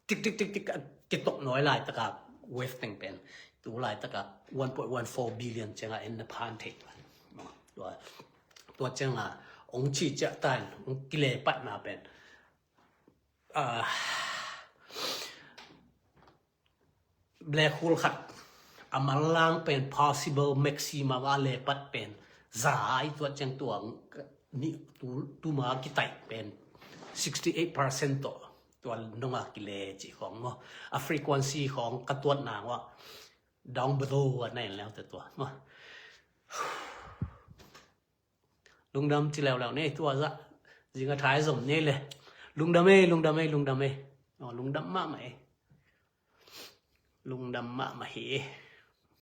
tik, tik, tik, tik a kitok nawi laitaka wave teng pen tu laitaka one point one four billion cianga en na phan thei. Tua, tua cianga ong ci ciah tan, ong kile patna pen, ah, black hole khat a manlang pen possible maximum a lepat pen za ai, tua ciang tua ni tu, tuma kitaih pen sixty eight percent tawh Tua nong a kile cih khawng maw, a frequency khawng ka tuat nang uah down below a na in leute tua maw. Lungdam ci leuleu nei tua zah. Zing a thai zom nei le. Lungdam ei, lungdam ei, lungdam ei. Aw, lungdam mahmah ei. Lungdam mahmah hi.